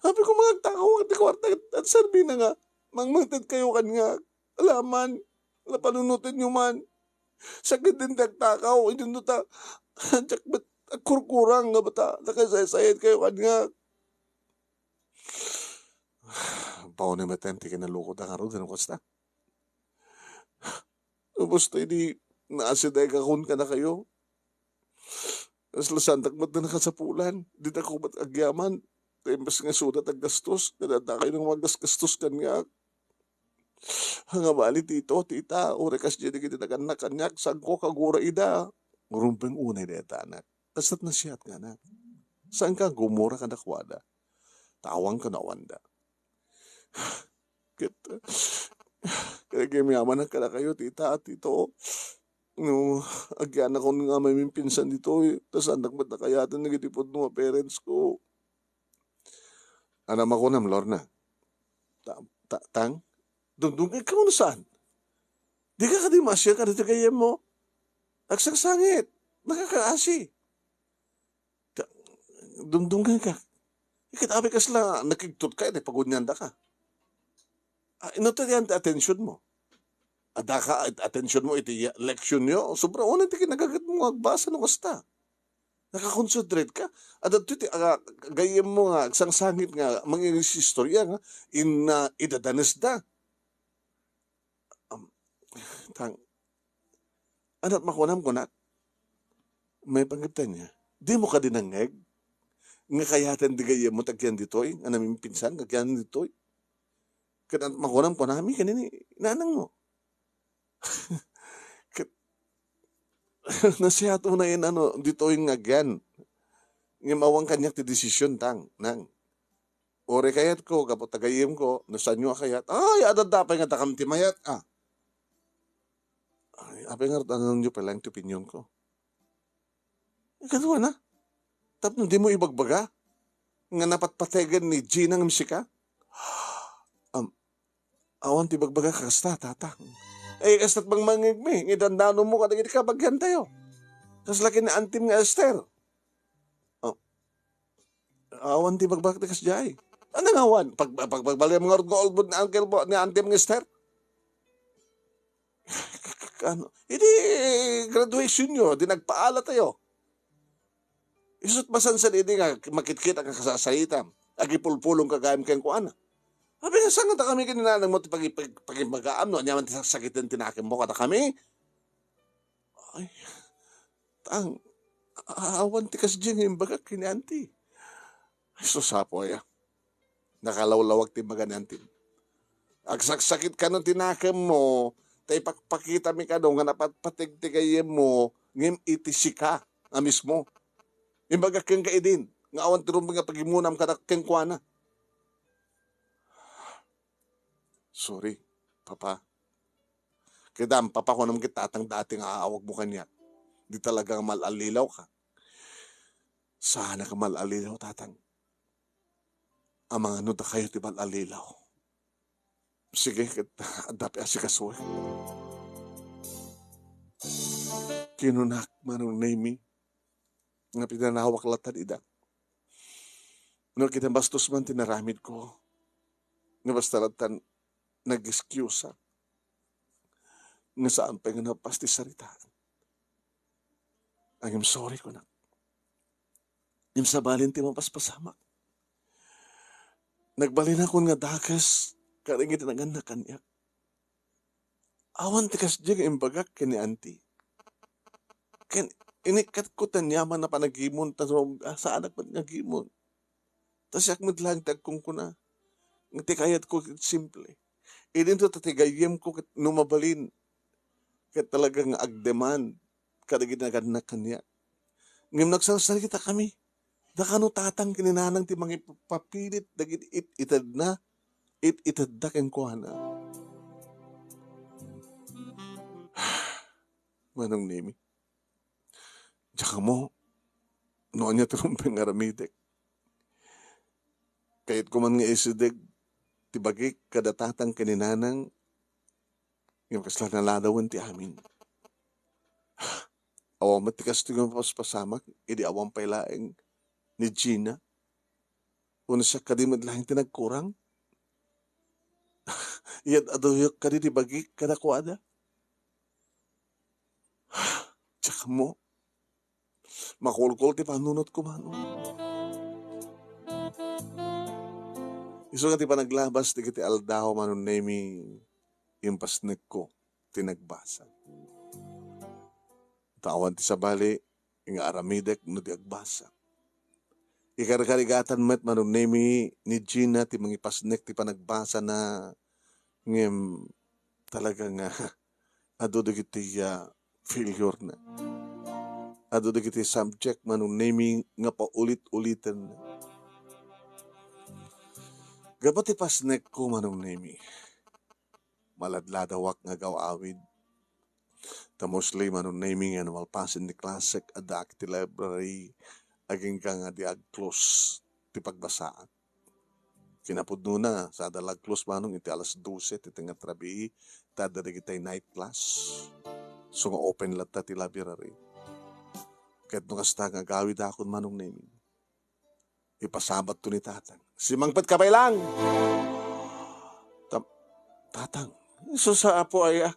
Apay ko, mangagtakaw ti kuarta, ket serbina nga mangmangted kayo kaniak. Alaman, la panunotenyo man. Sakit din ti agtakaw, idiay no ta, diak met agkurkurang nga bata, nakasaysayat kayo kaniak. Baon ni meten ti kinaluko da ngarud, ano kasta? Ubos ta idi naasiday ka kun kadakayo. Kasla saandak met nakasapulan. Dita ko met agyaman. Ta imbes nga isuda ti aggastos, kada dakayo nga magasgastos kaniak. Nga bali, Tito, Tita, uray kasdiay dagiti nagannak kaniak, saanko kagura ida. Rumbeng unay dayta, anak. Kasta't nasiat nga anak. Saanka gumura kadakuada. Tawang kano awanda. Ket, ket agyamanak kadakayo, Tita, Tito. No, agyanakon nga maminpinsan ditoy, ta saandak met nakayaten dagiti pudno a parents ko. Ania makunam, Lorna? Ta-, ta-, tang? Dumdumngegka wenno saan? Dika kadi maasian kadagiti gayyemmo? Agsangsangit, nakakaasi. Ta-, dumdumngegka. Ket apay kasla nakigtotka iti paguniandaka? Ah, ino ti ayan ti atensionmo? Addaka at-, atensionmo iti ya-, leksionyo? Sobra unay ti kinagagetmo nga agbasa no kasta. Nakakonsentrate ka? Adda ti, ah, gayyemmo nga agsangsangit nga mangiristorya nga inna idadanesda. Am, tang, ania ti makunam, kunak? Maipanggep ta ania? Dimo kadi nangngeg nga kayaten ti gayyemmo ti agyan ditoy, nga namimpinsan nga agyan ditoy? Ket ania ti makunam, kunami ken ni nanangmo. Ket nasiat unay, ano, ditoy nga agyan. Ngem awan kaniak ti desisyon, tang, nang. Uray kayatko, gapu ta gayyemko, no saanyo a kayat, ay, adda pay nga dakam ti mayat, ah. Ay, apay ngarud, anonyo pay laeng ti opinionko? Kaduana, tapno dimo ibagbaga nga napatpategen ni Gina ngem sika? Am, awan ti ibagbaga kasta, Tata. Eh, kasta't mangmangngegmi, nga idandanonmo kadagiti kabagiantayo. Kasla ken ni antim nga Esther. Oh. Awan ti ibagbaga ti kasdiay. Ania nga awan? Pag-, pag-, pagbalem ngarud nga ulbod ni uncle mo, ni antim nga Esther? Ano? Idi graduationyo, di nagpaalatayo. Isu't masansan idi nga makitkita nga kasasaitam, agipulpulong ka gayam kenkuana. Apay nga sangata kami ken ni nanangmo ti pagi-, pag-, pagibagaam no aniaman ti saksakiten ti nakemmo kadakami? Ay, tang, awan ti kasdiay nga imbagak ken ni anti. Ay, sus, Apo, aya. Nakalawlawag ti imbaga ni antim. Agsaksakitkano ti nakemmo, ta ipakpakitami kano nga napatpateg ti gayyemmo, ngem iti sika a mismo. Imbagak kenka idin, nga awan ti rumbeng nga pagimunam kada kenkuana. Sorry, Papa. Kidam, Papa, kunam ket Tatang dati nga aawagmo kaniak. Di talaga nga mal-allilawka. Saanak a mal-allilaw, Tatang. Amangan no dakayo ti mal-allilaw. Sige, ket adda pay asikasuek. Kinunak, Manong Nemy, nga pinanawak latta dida. No, kinabastos man ti naramidko, nga basta latta nag-excuse nga saan pay nga napas ti saritaan. Ngem sorry, kunak. Ngem sabali ti mapaspasamak. Nagbalinakon nga dakes kadagiti nagannak kaniak. Awan ti kasdiay nga imbagak ken ni Auntie. Ken inikkatko ti aniaman a panagimon, ta no, ah, saanak met nga agimon. Ta siak met laeng ti agkunkuna. Nga ti kayatko ket simple. Idinto ta ti gayyemko ket no mabalin, ket talaga nga agdemand kadagiti nagannak kaniak. Ngem nagsarsaritakami. Da kano tatang ken ni nanang ti mangipapilit dagiti it-itedna, it-itedda kenkuana. Manong Nemi, diak ammo no ania ti rumbeng nga aramidek. Kayatko man nga isideg ti bagik kada tatang ken ni nanang, ngem kasla naladawen ti amin. Awan met ti kastoy nga mapaspasamak idi awan pay laeng ni Gina. Wenno siak kadi met laeng ti nagkurang? Iyad-aduyok kadi ti bagik kadakuada? Diak ammo. Makulkol ti panunotko, Manong. Isu nga ti panaglabas dagiti aldaw, Manong Nemi, impasnekko ti nagbasa. Ta awan ti sabali nga aramidek no di agbasa. Ikarkarigatan met, Manong Nemi, ni Gina ti mangipasnek ti panagbasana, ngem talaga nga adu dagiti, ah, failure na. Adu dagiti subject, Manong Nemi, nga paulit-uliten. Gapu ti pasnekko, Manong Nemi, maladladawak nga agaw-awid. Ta mostly, Manong Nemi, nga namalpasen ti klasek, addaak iti library, agingga nga di ag-close ti pagbasaak. Kinapudnona, sada la ag-close, Manong, iti alas dose ti tengnga ti rabii, ta adda dagitay night class. So nga open latta ti library. Ket no kasta nga agawidakon, Manong Nemi, ipasabatto ni tatang. Simangpetka pay lang! Ta-, tatang, isu sa apo aya.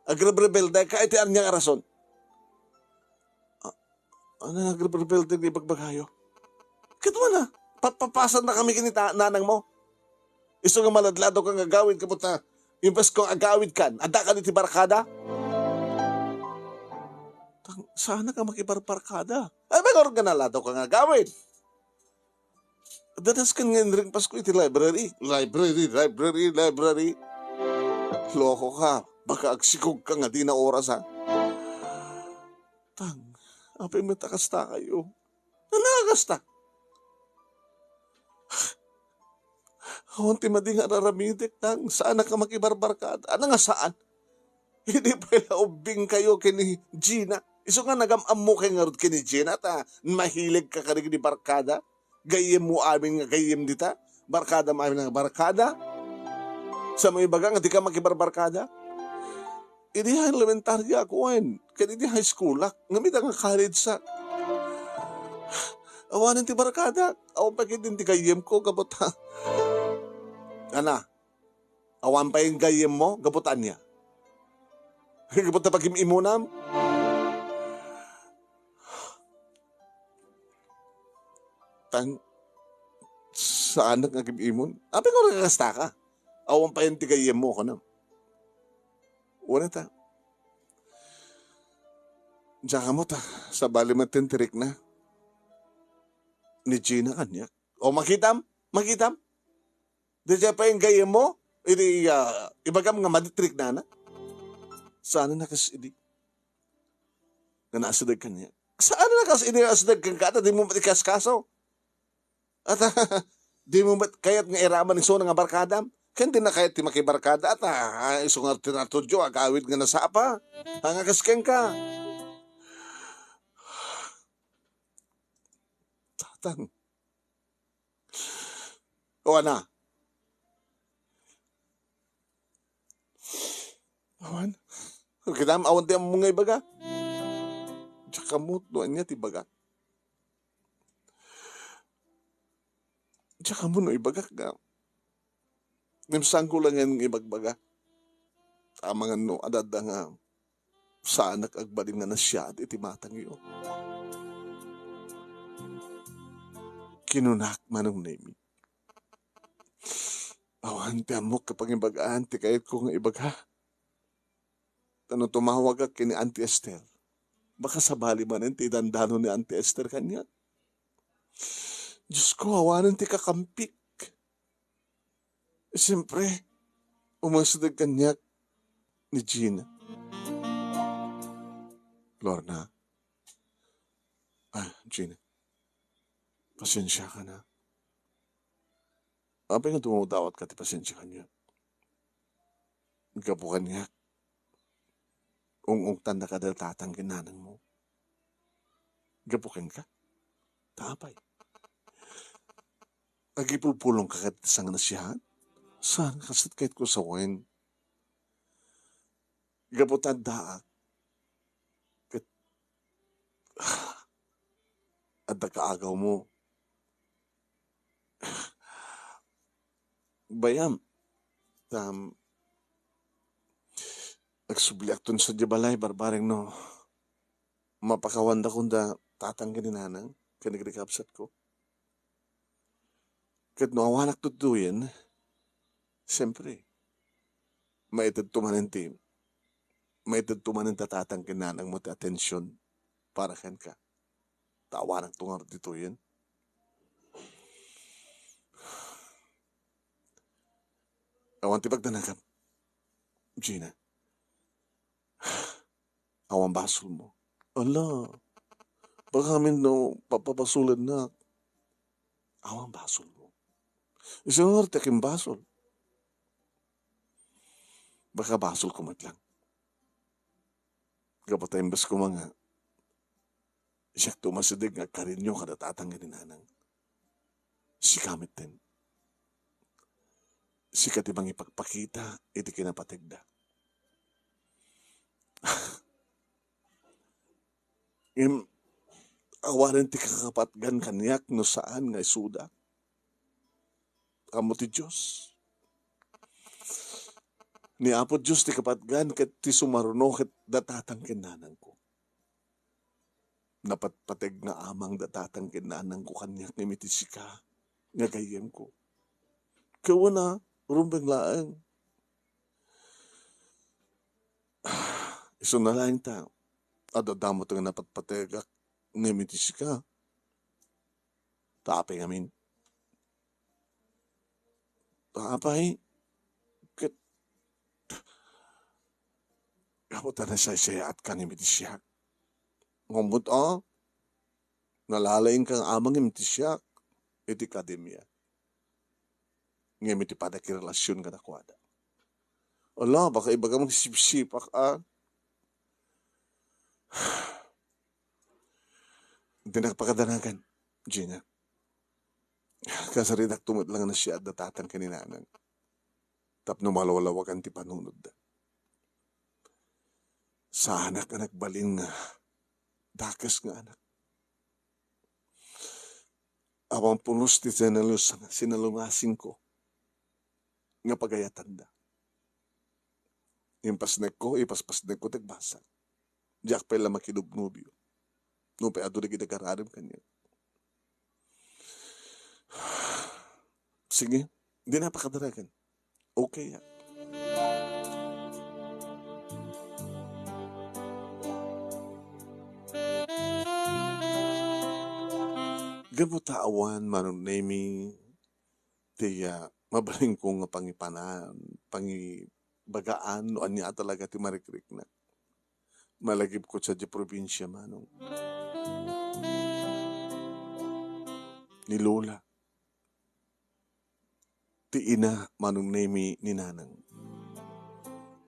Agrebrebelde ka iti ania nga rason? A-, ano nga agrebrebelde nga ibagbagayo? Ket wana, papapasannakami ken ni ta-, nanang mo. Isu nga maladladaw ka nga agawid, gapu ta imbes nga agawid kan, adda kan iti barkada? Tang-, saanak a makibarbarkada. Ay, may nga naladaw ka nga agawid. Dadas ken nga inringpasko iti library. Library, library, library. Loko ka. Baka agsikog ka nga di na oras, ha? Tang, apay met a kasta kayo? Ano nga kasta? Awan ti madi nga araramidek, tang. Saanak a makibarbarkada. Ano nga saan? Idi pay la ubbing kayo ken ni Gina. Isu nga nagam-ammo kay ngarud ken ni Gina, ta mahilig ka kadi ken ni barkada. Gayyemmo amin nga gayyem dita. Barkadam amin nga barkada. Sa mo ibaga nga di ka makibarbarkada? Idi ha elementarya ako, wen, ken idi high school ak, ngem ita nga college ak, awanen ti barkada. Awan pay ketdi ti gayyemko, gapu ta, ana, awan pay gayyemmo, gapu ta ania? Gapu ta pagim-imunam? Tang, saanak nga agim-imon? Apay nga kasta ka? Awan pay ti gayyemmo, kunam. Wen ta. Diak ammo ta, sabali met ti rikna ni Gina kaniak. O, makitam? Makitam? Daydiay pay gayyemmo? Idi, ah, ibagam nga madi ti riknana? Saan a kas idi? Nga naasideg kaniak. Saan a kas idi naasideg kenka, ta dimo met ikaskaso? At, dimo met kayat nga iraman isuna nga barkadam? Ken di na kayat ti makibarkada, at, ah, isu nga tinatudyo, agawid nga nasapa. Nga kas kenka. Tatang. O, ana. Awan. Kitam, awan ti ammo nga ibaga. Diak ammo no ania ti ibaga. Diak ammo no ibagak nga. Ngem saanko laeng nga ibagbaga. Amangan no adda nga saanak agbalin nga nasiaat iti matangyo. Kinunak, Manong Nemi. Awan ti ammok a pangibagaan ti kayatko nga ibaga. Ta no tumawagak ken ni Auntie Esther, baka sabali manen ti idandano ni Auntie Esther kaniak. Diosko, awanen ti kakampik. Siempre, umasideg kaniak ni Gina. Lorna, Ah, Gina, pasensiaka na. Apay nga dumawdawatka ti pasensia kaniak? Gapu kaniak, ung-ungtannaka da tatang ken nanangmo. Gapu kenka? Ta apay? Agipulpulongka ket sanganasiaat? Saan, kastoy kayatko sawen. Gapu ta addaak ket adda kaagawmo. Bay-am, ta agsubliakton sadiay balay, barbareng no mapakawandakon da tatang ken ni nanang ken ni kakabsatko. Ket no awanak tutuyen, siempre, maitedto manen ti, maitedto manen ta tatang ken nanangmo ti atension para kenka. Ta awanakto ngarud tutuyen. Awan ti pagdanagam, Gina. Awan basolmo. Ala, baka amin no papabasolennak. Awan basolmo. Isu nga ti akin basol. Baka basolko met lang. Gapu ta imbes koma nga siak ti umasideg nga agkarinio kada tatang ken ni nanang. Sika metten. Sika ti mangipakpakita iti kinapategda. Ngem awanen ti kakapatgan kaniak no saan nga isuda. Ammo ti Dios. Ni Apo Dios ti kapatgan ket ti sumaruno ket da tatang ken nanangko. Napatpateg nga amang da tatang ken nanangko kaniak ngem iti sika nga gayyemko. Kawana, rumbeng laeng. Isuna laeng ta, adda damo ti nga napatpategak ngem iti sika. Ta apay ngamin? Ta apay? Ket gapu ta nasaysayaatka ngem iti siak. Ngem met, a, nalalaingka nga amang ngem iti siak iti akademia. Ngem iti pannakirelasion kadakuada. Ala, baka ibaga mo sipsipak, a. Dinak pakadanagan, Gina. Kasaritakto met lang nga nasiat da tatang ken ni nanang. Tapno malawlawagan ti panunotda. Saanak a nagbalin nga dakes nga anak. Awan pulos ti sinalus-, sinalungasingko nga pagayatanda. Impasnekko, ipaspasnekko ti agbasa. Diak pay la makinubnobio. Nupay adu dagiti agaradem kaniak. Sige, dina pakadaragan. Okay, ya. Gapu ta awan Manong Nemi ti, ah, mabalinko nga pangipanan, pangibagaan no ania a talaga ti marikriknak. Malagipko sadiay probinsia, Manong. Ni Lola, ti ina, Manong Nemi, ni Nanang,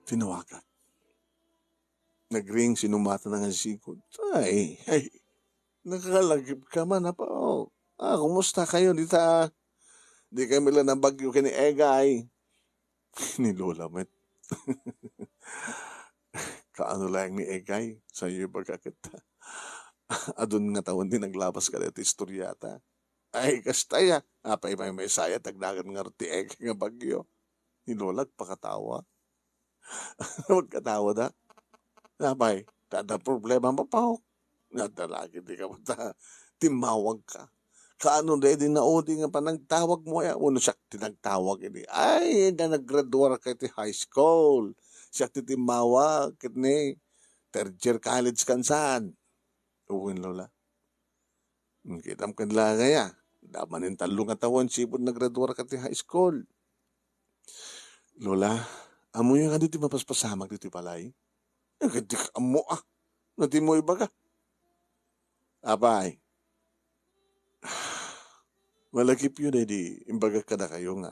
tinawagak. Nagring, sinumatana nga sikod. Ay, ay, nakalagipka man, Apo. Ah, kumusta kayo dita? Di kami la nabagyo ken ni Egay. Ni Lola met. Kaano laeng ni Egay? Sayo ibaga ket adun nga tawen ti naglabas kadayta istoriata. Ay, kasta ya. Apay maymaysayat, agnagan ngarud ti Egay nga bagyo. Ni Lola agpakatawa. Agkatawa da. Apay, adda problema, Apo? Adda lagi ti kaputa. Timmawagka. Kaano daydi naudi nga panagtawagmo aya? Wenno siak ti nagtawag idi. Ay, nga naggraduarka iti high school. Siak ti timmawag, ket ni third year college kansan. Wen, Lola. Kitam ken la aya. Adda manen tallo nga tawen sipud naggraduarka ti high school. Lola, ammoyo kadi ti mapaspasamak ditoy balay? Eh, ket dika ammo, a. No dimo ibaga. Apay, malagipyo daydi imbagak kadakayo nga,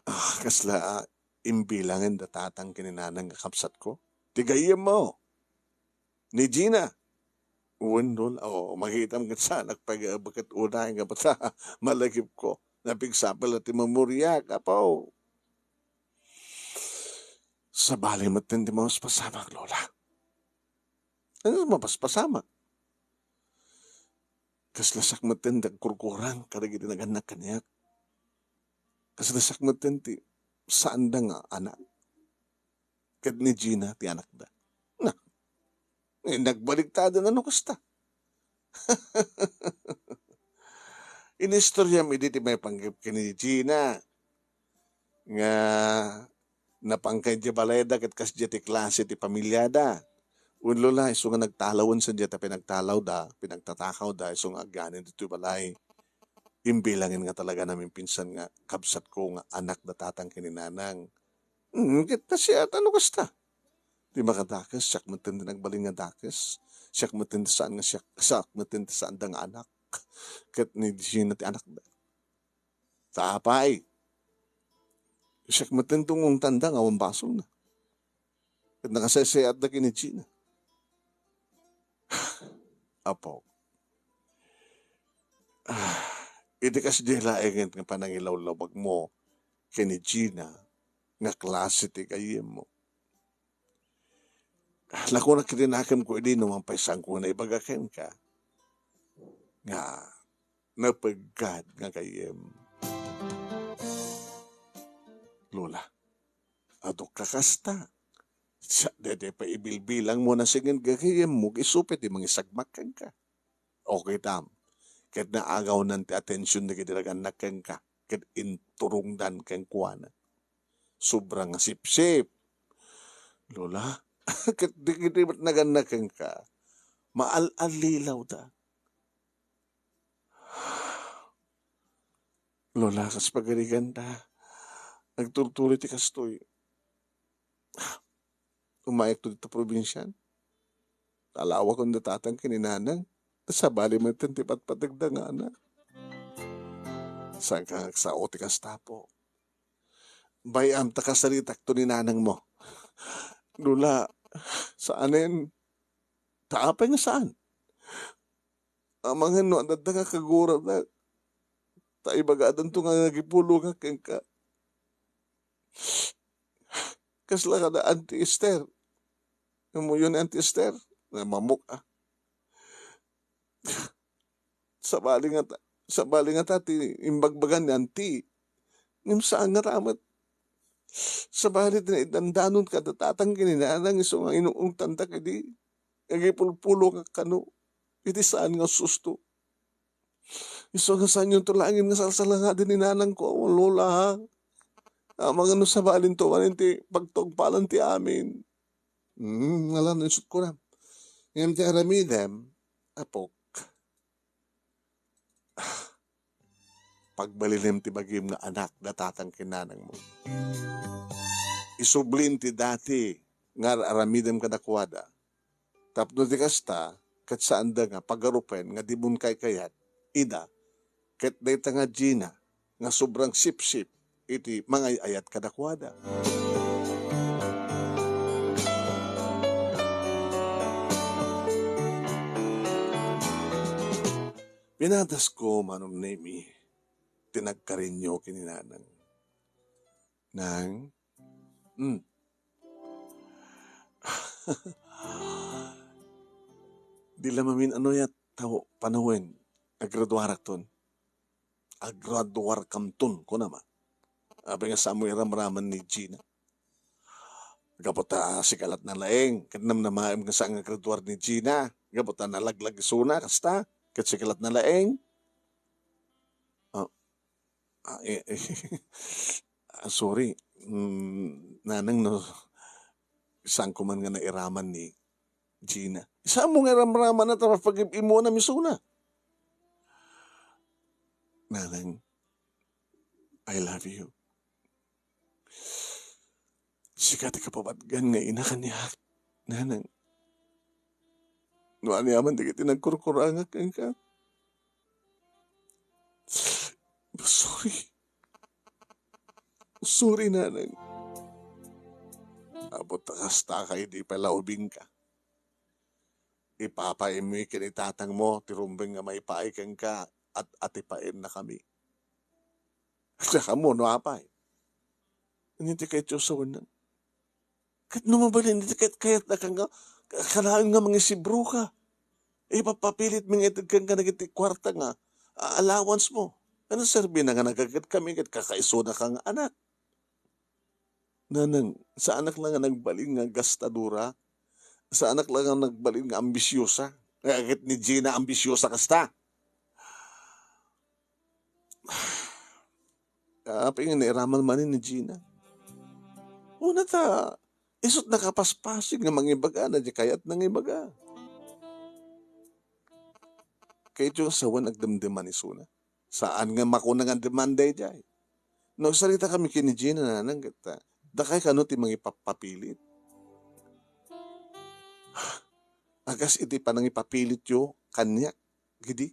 ah, kasla, ah, imbilangen da tatang ken ni nanang nga kabsatko? Ti gayyemmo, ni Gina. Wen, Lola, o, makitam ket saanak pay nga abaket unay nga basta malagipko. Napigsapel ti memoriak, apo. Sabali metten ti mapaspasamak, Lola. Ano mapaspasamak? Kasla siak metten ti agkurkurang kadagiti nagannak kaniak. Kasla siak metten ti saanda nga anak. Ket ni Gina ti anakda. Na, eh, nagbaliktadan ano kasta? Inistoriam idi ti maipanggep ken ni Gina nga napan kay idiay balayda ket kasdiay ti klase ti pamiliada. Wen, Lola, isu nga nagtalawen sadiay ta pinagtalawda, pinagtatakawda, isu nga agyanen ditoy balay. Imbilangen nga talaga namin pinsan nga kabsatko nga anak da tatang ken ni nanang. Hmm, ket ta siya, ano kasta? Ti makadakes, siak metten ti nagbalin nga dakes. Siak metten ti saan nga siak, siak metten ti saanda nga anak. Ket ni Gina ti anakda. Ta apay, siak metten ti ungtanda nga awan basolna. Ket nakasaysayaatda ken ni Gina. Apo, ah, iti kasdiay laengen nga panangilawlawagmo ken ni Gina nga klase ti gayyemmo. Lakunak iti nakemko idi no mampaysangko nga naibaga kenka nga napeggad nga gayyem. Lola, adu ka kasta. Sa daytoy pay ibilbilangmo nasinged nga gayyemmo, isu pay ti mangisagmak kenka. Okay tam, ket naagawnan ti atensiyon dagiti nagannak kenka, ket inturongdan kenkuana. Sobra nga sipsip. Lola, ket dagiti met nagannak kenka, maal-allilawda. Lola, kas pagarigan ta, nagturtuloy ti kastoy. Umayakto dita probinsian. Talawakon da tatang ken ni nanang. Sabali met ti patpategda nga anak. Saan ka nga agsao ti kasta, apo? Bay-am ta kasaritakto ni nanangmo. Lola, saanen. Ta apay nga saan? Amangan no adda nga kagurada. Ta ibagadanto nga nagipulongak kenka. Kasla kada Auntie Esther. Ammoyo ni Auntie Esther? Namamok, ah. Sabali nga ta-, sabali nga ta ti imbagbagan ni Auntie. Ngem saan nga ramat. Sabali ti naidandanon kada tatang ken ni nanang isu nga inuungtanta kadi. Agipulpulongak kano. Iti saan nga susto. Isu nga saanyonto laengen nga salsalangaden ni nanangko, Lola, ha? Amangan no sabalinto manen ti pagtungpalan ti amin. Hmm, ngala no isut ko na. Ngem ti aramidem, apok, pagbalinem ti bagim nga anak da tatang ken nanangmo. Isublin ti dati nga ar-aramidem kadakuada. Tapno di kasta, ket saanda nga pagarupen nga dimon kaykayat ida ket dayta nga Gina nga sobrang sipsip iti mangay-ayat kadakuada. Pinadasko, Manong Nemi, ti nagkarinyo ken ni Nanang. Nang? Hmm. Di la mamin-ano ya tao panawen. Agraduarakton. Agraduarkamton, kunam a. Apay nga saan mo iramraman ni Gina? Gapu ta sika latna laeng, ket namnamaem nga saan nga agraduar ni Gina. Gapu ta nalaglag isuna, kasta, ket sika latna laeng. Ah, ah, eh, eh, ah, sorry. Mm, Nanang, no, saanko man nga nairaman ni Gina. Saan mo nga iramraman na tapos pag-im-imuanam isuna? Nanang, I love you. Sika ti kapabatgan nga ina kaniak, Nanang. No aniaman dagiti nagkurkurangak kenka. Sorry. Sorry, nanang. Apo ta kasta kay di pala ubingka. Ipapaimmi ken itatangmo ti rumbeng nga maipaay kenka at atipaennakami. Siya kamo no apay. Ania ti kayatyo sawen? Ket no mabalin iti ket kayatna ka nga, kanayon nga mangisibro ka. Ipapapilitmi nga ited kenka dagiti kuarta nga, a-, allowance mo. Ano serbina nga nagaget kami ket kakaisuna ka nga anak? Nanang, saanak la nga nagbalin nga gastadora. Saanak la nga nagbalin nga ambisiosa. Nga ket ni Gina ambisiosa kasta. Apay nga nairaman manen ni Gina? Una ta, isut nakapaspasig nga mangibaga na di kayat nangibaga. Kayatyo nga sawen agdemdem manen isuna. Saan nga makuna nga demanda idiay. No, sarita kami ken ni Gina, nanang, ket, ah, dakay kano ti mangipapapilit. Agas iti panangipapilityo kaniak, gidi.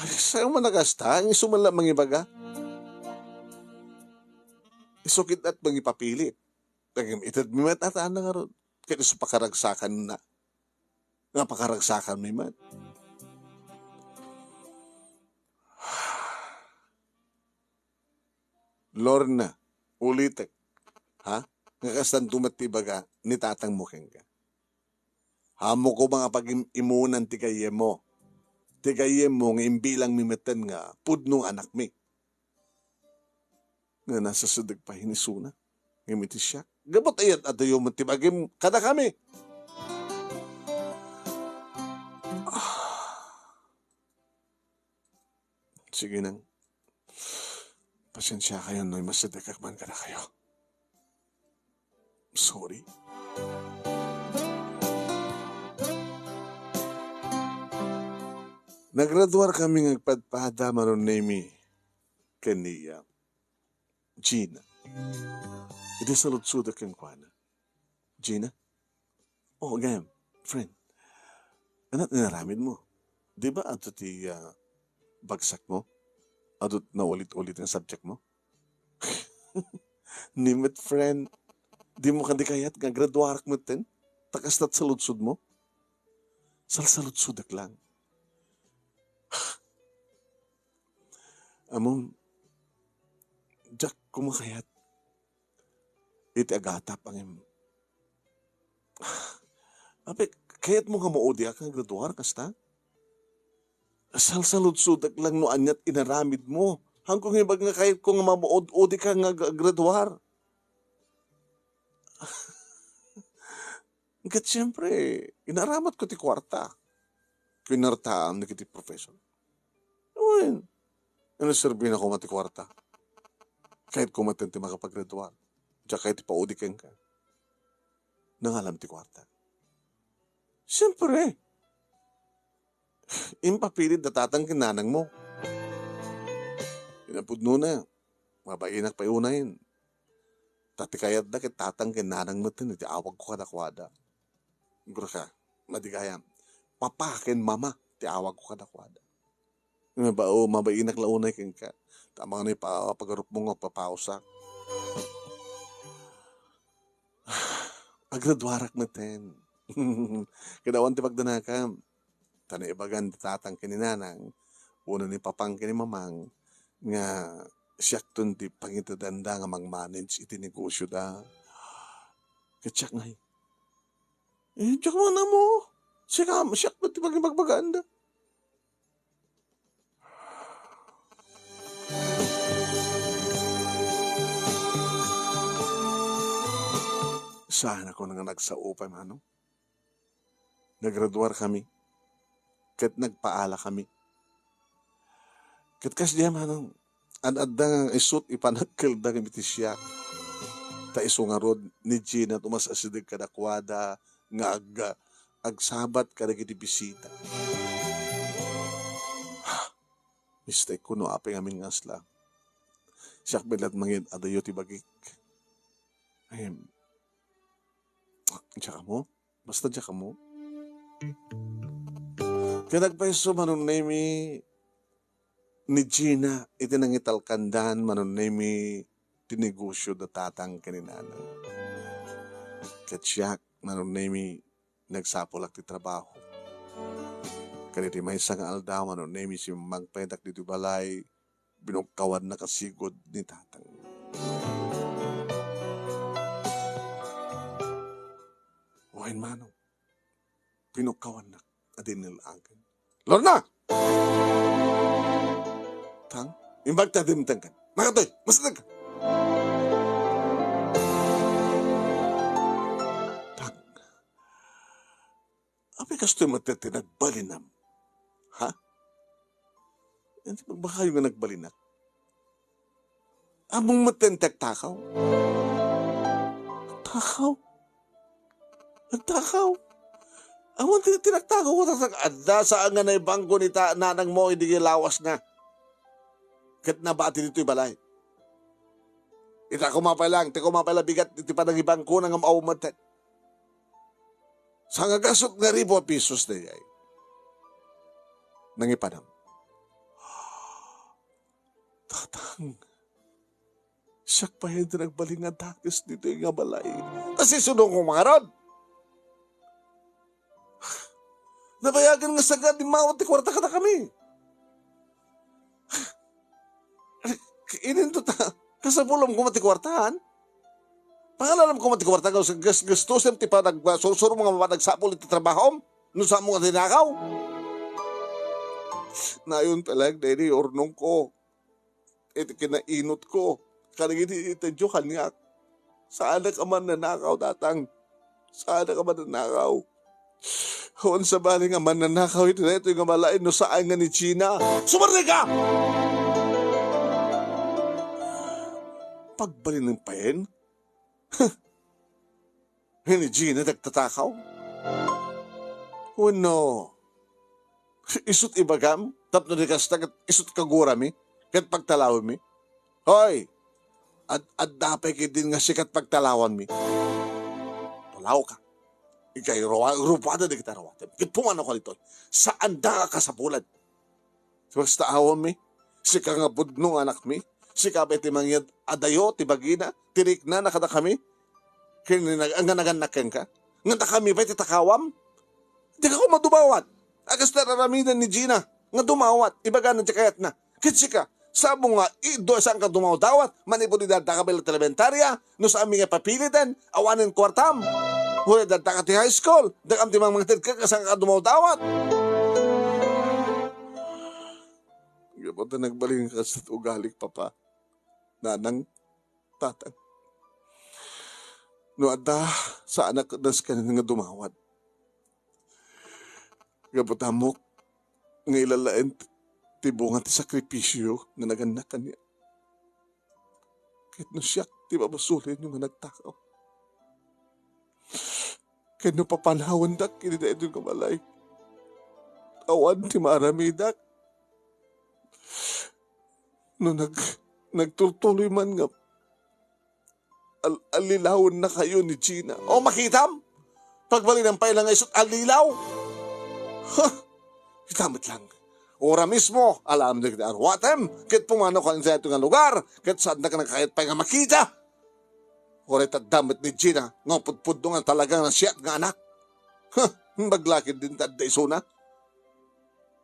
Ay, sayo man nagasta, ang isu man lang mangibaga. Isu kit at mangipapilit. Dagim itedmi met at ana ngarud. Ket isu pakaragsakan na. Nga pakaragsakan mi met. Lorna, ulitek. Ha? Nga kastanto met ti ibaga ni tatangmo kenka. Ammok koma nga pagim-imunan ti gayyemmo. Ti gayyemmo nga imbilangmi metten nga pudno nga anakmi. Nga nasasedek pay ni isuna. Ngem iti siak, gapu ta iyat-adayo met ti bagim kadakami. Ah. Sige nang, pasensiakayo no imasedekak man kadakayo. Sorry. Nagraduar kami nga agpadpada, Maro Nemi, ken ni, ah, Gina. Idi saludsodek kenkuana, Gina? Oh, gayam, friend. Ania ti inaramidmo? Di ba adu ti, ah, bagsakmo? Adu ti naulit-ulit nga subjectmo? Ni met, friend, dimo kadi kayat nga graduarak metten? Ta kasta ti saludsodmo? Salsaludsodek lang. Ammom, diak koma kayat iti agatap, ngem, apay, kayatmo nga maudi ka nga graduar kasta? Salsaludsodak lang no ania ti inaramidmo. Haanko nga ibaga nga kayatko nga maud-udi ka nga ag-, graduar. Ket siempre, inaramatko ti kuarta. Kinwartaam dagiti professor. Wen, ano serbina koma ti kuarta? Kayatko met ti makapagraduar. Diak kayat ti paudi kenka. Nangalam ti kuarta. Siempre, impapilit da tatang ken nanangmo. Kinapudnona, mabainak pay unayen. Ta ti kayatda ket tatang ken nanang metten iti awagko kadakuada. Gurka, madi gayam, papa ken mama ti awagko kadakuada. Mabao, mabainak la unay kenka. Ta amangan no ipa-, pagarupmo nga papaosak. Agraduarak metten. Ket awan ti pagdanakam. Ta naibagan ti tatang ken ni nanang, wenno ni papang ken ni mamang, nga siakton ti pangitedanda nga mang-manage iti negosioda. Ket siak ngay, eh, diak man ammo. Siak, siak met ti pangibagbagaanda. Saan a kuna nga nagsao pay, manong? Nagraduar kami, ket nagpaala kami. Ket kasdiay, manong, ad-adda nga isut' ipanagkelda iti siak. Ta isu ngarud ni Gina ti umas-asideg kadakuada nga ag-, agsabat kadagiti bisita. Mistekko no apay ngamin nga asla. Siak met laeng mangiad-adayo ti bagik. Ahem. Diak ammo. Basta diak ammo. Ket agpayso, Manong Nemi, ni Gina iti nangitalkandan, Manong Nemi, ti negosio da tatang ken ni nanang. Ket siak, Manong Nemi, nagsapulak ti trabaho. Ken iti maysa nga aldaw, Manong Nemi, simmangpetak ditoy balay, binukkawannak a sigud ni tatang. Wen, Manong, pinukkawannak a dinel-agen. Lorna! Tang, imbag ta dimtengkan. Nakatoy, masatag ka. Tang, apay kastoy met ti nagbalinam? Ha? Iti pagbakayo nga nagbalinak. Ammom met ti agtakaw? Agtakaw? Agtakaw? Awan ti, ti nagtakaw ko, tatak-, adda saan nga naibangko ni ta-, nanang mo idi lawasna. Ket nabati ditoy balay. Ita, kumapay lang, ti kumapay la bigat, ti panangibangko na nga maumet. Sangagasut nga ribu a pisos dayay. Nangipanam. Tatang, siak pay ti nagbalin nga dakes ditoy nga balay. Ta sisudong ko ngarud. Nabayagan nga saan nga dimmawat ti kuarta kadakami. Ininto ta, kasapulam koma ti kuartaan. Pangalalam koma ti kuarta nga gas-, gastusem ti panag-, sursuro mo nga mapanagsapul iti trabahom. No saan mo nga tinakaw? Nayon pala, daydi urnong ko. Iti kinainot ko. Kadagiti itedyo kaniak. Saanak a mannanakaw, tatang. Saanak a mannanakaw. Awan sabali nga mannanakaw iti daytoy nga balay no saan nga ni Gina. Sumardi ka! Pagbalin ng payen? Huh! Ni Gina nagtatakaw? Wenno, isut' ibagam tapno di kasta ket isut' kagurami ket pagtalawenmi? Hoy! Ad-, adda pay ketdin nga sikat pagtalawanmi. Tulawka. Ikay ruwa-, rupada dagiti aruatem. Ket pumanaw ka ditoy. Saanda nga kasapulan. Basta awanmi, sika nga pudno nga anakmi, sika pay ti mangyad adayo ti bagina, ti riknana kadakami, ken nga nag-, nga nagannak kenka, nga dakami pay ti takawam. Dika koma dumawat. A kasta aramiden ni Gina nga dumawat, ibagana ti kayatna. Ket sika, saan nga iduasan ka dumawdawat, manipud iti addaka pay la ti elementarya, no saanmi nga papiliten, awanen kuartam. Uray addaka ti high school, dakam ti mangted ka, saan ka dumawdawat. Gapu ta nagbalin nga kasta ti ugalik, Papa, Nanang, Tatang. No adda, saanak nasken nga dumawat. Gapu ta ammok nga ilalaen ti bunga ti sakripisio nga nagannak kaniak. Ket no siak ti babasolenyo nga nagtakaw, ket no papanawendak iti daytoy nga balay, awan ti maaramidak. No nag-, nagturtuloy man nga al-, allilawennakayo ni Gina. O, makitam? Pagbalinam pay la nga isut' allilaw. Huh! Kita met lang. Ura mismo, alam dagiti aruatem, ket pumanaw ka iti daytoy nga lugar, ket saandak nga kayat pay nga makita. Uray ta adda met ni Gina nga pudpudno nga talaga nga siak nga anak. Huh! Imbag la ketdin ta adda isuna.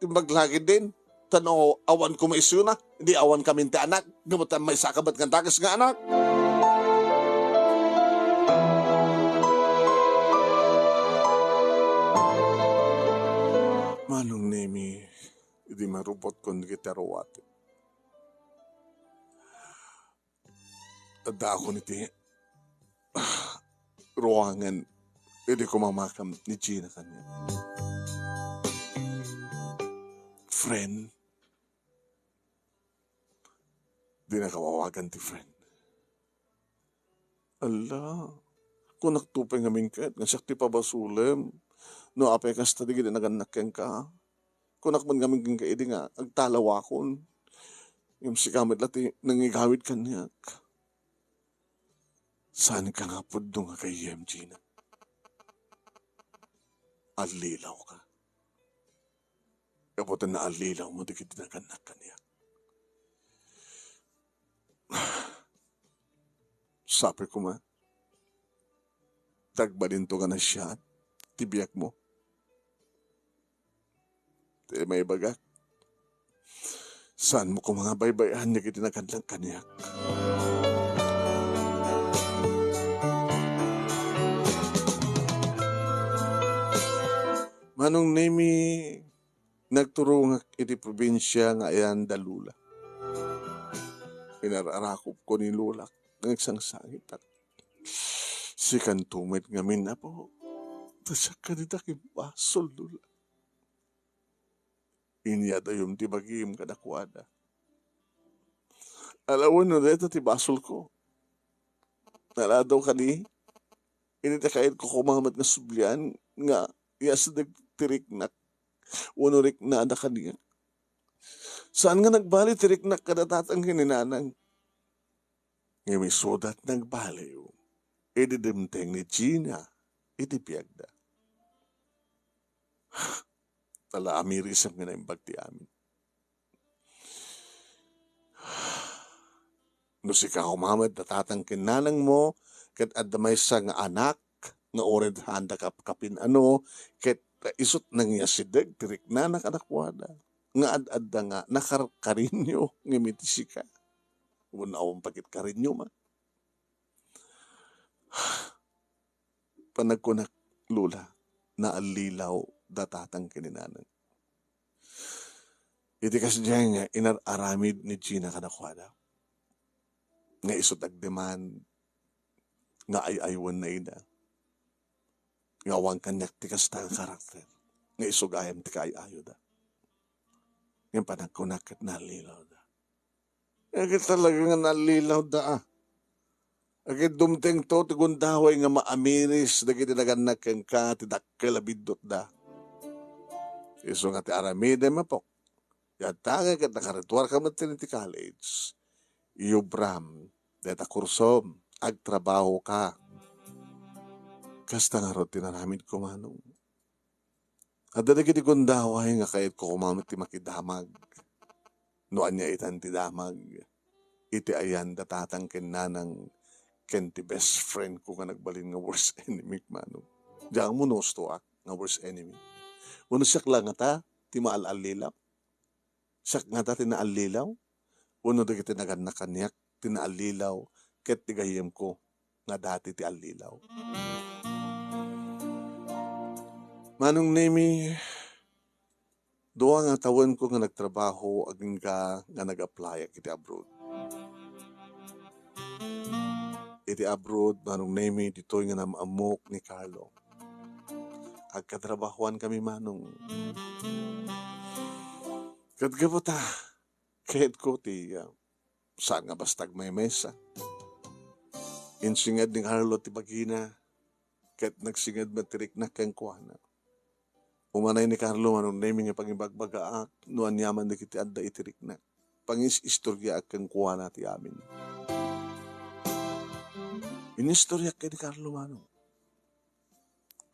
Imbag la ketdin, ta no awan koma isuna, idi awan kami ti anak, gapu ta maysa ka met nga dakes nga anak. Manong Nemi, idi marubot kon dagiti aruatem. Addaakon iti ruangan idi kumamakam ni Gina kaniak. Friend, dinaka awagan ti friend. Alla, kunak to pay ngamin ket nga siak ti pabasolem. No apay kasta, dagiti nagannak kenka. Kunak man ngamin kenka idi nga agtalawakon. Ngem sika met la ti nangigawid kaniak. Saanka nga pudno nga gayyem, Gina. allilawka. Gapu ta naallilawmo dagiti nagannak kaniak. Sapay koma, ta agbalinto nga nasayaat ti biagmo. Ti maibagak, saanmo koma nga baybay-an dagiti nagannak kaniak. Manong Nemi, nagturongak iti probinsia nga ayan da Lola. Inar-arakupko ni Lolak nga agsangsangitak. Sikanto met ngamin, Apo, ta siak kadi ti agimbasol, Lola. Inyadayom ti bagim kadakuada. Alawen no dayta ti basolko. Naladaw kadi, idi ta kayatko koma met nga sublian nga iyasideg ti riknak wenno riknada kaniak. Saan nga nagbali ti riknak kada tatang ken ni nanang. Ngem isuda ti nagbaliw idi dimteng ni Gina iti biagda. Ala, amirisem nga naimbag ti amin. No sika koma met da tatang ken nanangmo, ket adda maysa nga anak nga uray haanda kapkapin-ano, ket isut' nangiyasideg ti riknana kadakuada, nga ad-adda nga nakarkarinyo ngem iti sika. Wenno awan pay ket karinyo man. Panagkunak, Lola, naallilaw da tatang ken ni nanang. Iti kasdiay nga inar-aramid ni Gina kadakuada, nga isut' agdemand nga ay-aywanna ida, nga awan kaniak ti kasta nga karakter, nga isu gayam ti kaay-ayoda. Ngem panagkunak ket naallilawda. Ket talaga nga naallilawda, a. Ket dumtengto ti gundaway nga maamiris dagiti nagannak kenka ti dakkel a biddutda. Isu nga ti aramidem, apok. Yantangay ket nakarituarka met iti college. Iyubram dayta kursom, agtrabahoka. Kasta ngarud ti naramidko, manong. Adda dagiti gundaway nga kayatko koma met ti makidamag. No ania itan ti damag, iti ayan da tatang ken nanang ken ti best friend ko nga nagbalin nga worst enemy, manong. Diak ammo no ustoak nga worst enemy. Wenno siak la ngata ti maal-allilaw? Siak ngata ti naallilaw? Wenno dagiti nagannak kaniak ti naallilaw ket ti gayyemko nga dati ti allilaw? Manong Nemi, dua nga tawenko nga nagtrabaho agingga nga nag-applyak iti abroad. Iti abroad, Manong Nemi, ditoy nga naam-ammok ni Carlo. Agkatrabahoan kami, manong. Ket gapu ta, kayatko ti, ah, saan nga basta agmaymaysa. Insinged ni Carlo ti bagina, ket nagsinged met ti riknak kenkuana. Umanay ni Carlo, Manong Nemi, nga pangibagbagaak no aniaman dagiti adda iti riknak. Pangis-istoryaak kenkuana ti amin. Inistoryak ken ni Carlo, manong.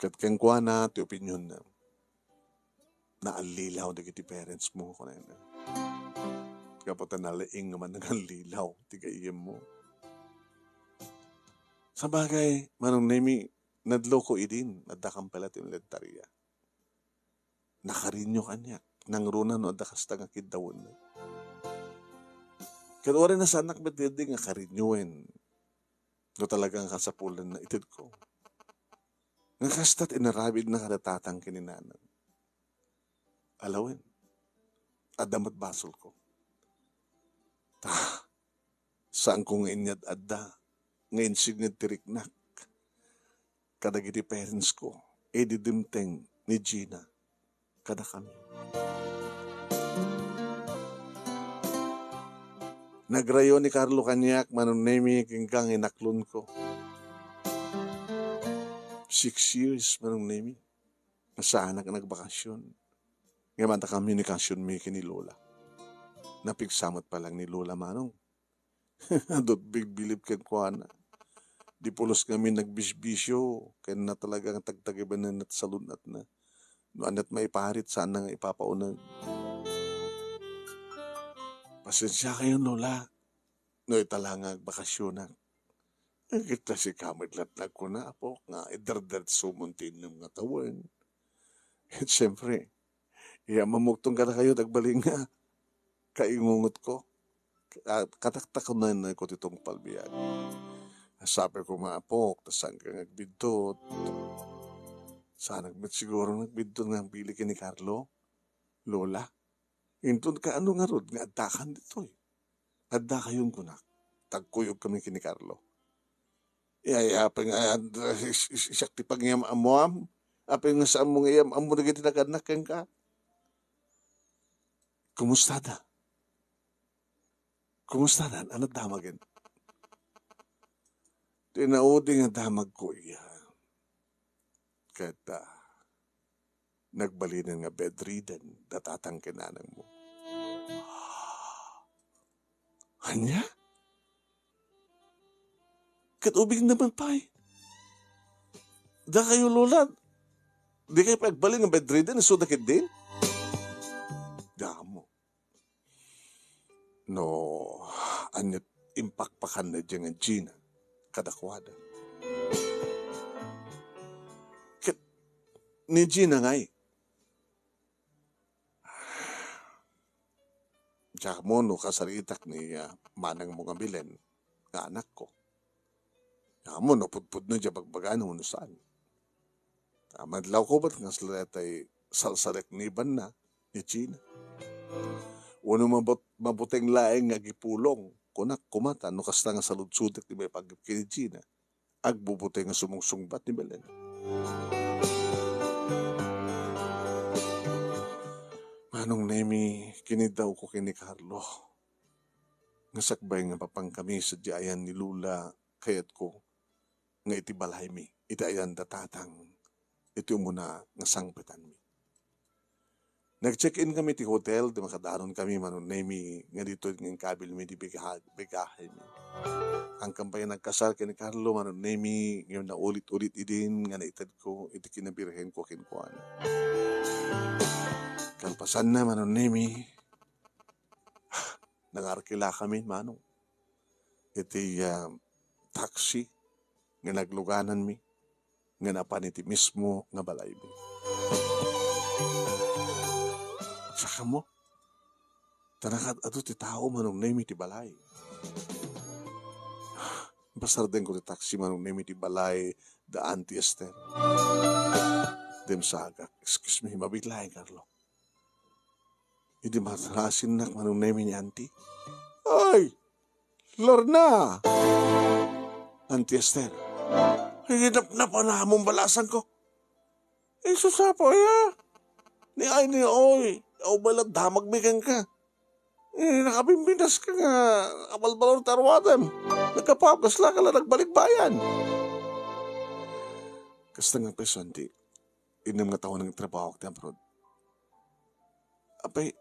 Ket kenkuana ti opinionna. Naallilaw dagiti parents mo, kunana. Gapu ta nalaing nga mannangallilaw ti gayyemmo. Sabagay, Manong Nemi, nadloko idin, adda kampela ti inlentaria. Nakarinyo kaniak, nangruna no adda kasta nga kiddawenna. Ket uray nasaannak met idi nga karinyoen, no talaga nga kasapulanna, itedko. Nga kasta ti inaramidna kada tatang ken ni nanang. Alawen, adda met basolko. Ta, saanko nga inyad-adda nga insinged ti riknak kadagiti parents ko idi dimteng ni Gina kadakami. Nagrayo ni Carlo kaniak, Manong Nemi, agingga nga inaklonko. Six years, Manong Nemi, nga saanak nagbakasyon. Ngem adda komunikasionmi ken ni Lola. Napigsa met pay laeng ni Lola, manong. Adda bigbilib kenkuana. Di pulos ngamin nagbisbisio, ken na talaga nga tagtagibanen ti salun-atna. No ania't maiparit, saan na nga ipapauneg. Pasensiakayon, Lola, no ita la nga agbakasionak. Ket ta sika met la't nagkuna, apok, nga iderderetsom ti innem nga tawen. Ket siempre, iam-ammokton kadakayo ti agbalin nga kaingungotko. Ka-, kataktakunan ko ti tungpal biag. Sapay koma, apok, ta saanka nga agbiddut. Saanak met siguro nga agbiddut nga agbiili ken ni Carlo, Lola. Inton kaano ngarud nga addakan ditoy? Addakayon, kunak. Tagkuyogkami ken ni Carlo. Ay, apay nga, ah, is-, is-, siak ti pagngiyam-ammoam? Apay nga saanmo nga iyam-ammo dagiti nagannak kenka? Kumustada? Kumustada? Ania ti damagen? Ti naudi nga damagko iya. Ket, ah, nagbalinen nga bedridden da tatang ken nanangmo. Ania? Ket ubing naman pay. Dakayo, Lola, dikay pay agbalin nga bedridden, isuda ketdin? Damo. No, ania't impakpakanna diay nga Gina kadakuada. Ket ni Gina ngay, diak ammo no kasaritak ni, ah, manangmo nga Belen nga anakko. Diak ammo no pudpudno diay bagbagana wenno saan. Ah, madlawko met nga sila tay salsaleknibanna ni Gina. Wenno mabut-, mabuteng laeng nga agipulong, kunak koma ta no kasta nga saludsodek ti maipaggep ken ni Gina, agbubuteng nga sumungsungbat ni Belen. Manong Nemi, kiniddawko ken ni Carlo nga sakbay nga mapankami sadiay ayan ni Lola, kayatko nga iti balaymi, iti ayan da tatang, iti umuna nga sangpetanmi. Nag-check-in kami ti hotel, ti makadanonkami, Manong Nemi, nga ditoy nga inkabilmi ti biga-, bigahemi. Angkan pay nagkasar ken ni Carlo, Manong Nemi, ngem naulit-ulit idin nga naitedko iti kinabirhenko kenkuana. Kalpasanna, Manong Nemi, nangarkilakami, Manong, iti, ah, taxi nga naglugananmi nga napan iti mismo nga balaymi. Saka mo, ta nakaad-adu ti tao, Manong Nemi, ti balay. Pasardengko ti taxi, Manong Nemi, ti balay da Auntie Esther. Dimsagak, "Excuse me, mabiit laeng, Carlo." Idi marasinnak, Manong Nemi, ni Auntie, "Ay, Lorna!" "Auntie Esther, ay, napnapan amon balasangko." "Isu sa po, ya? Ni ay, ni oy, aw, bala damagmi kenka. Eh, nakabimbinas ka nga abalbalor ti aruatem. Nagkapapas la ka la nagbalikbayan." Kasta nga peso, Auntie. Innem nga tawen nga trabahok ti abroad. Apay,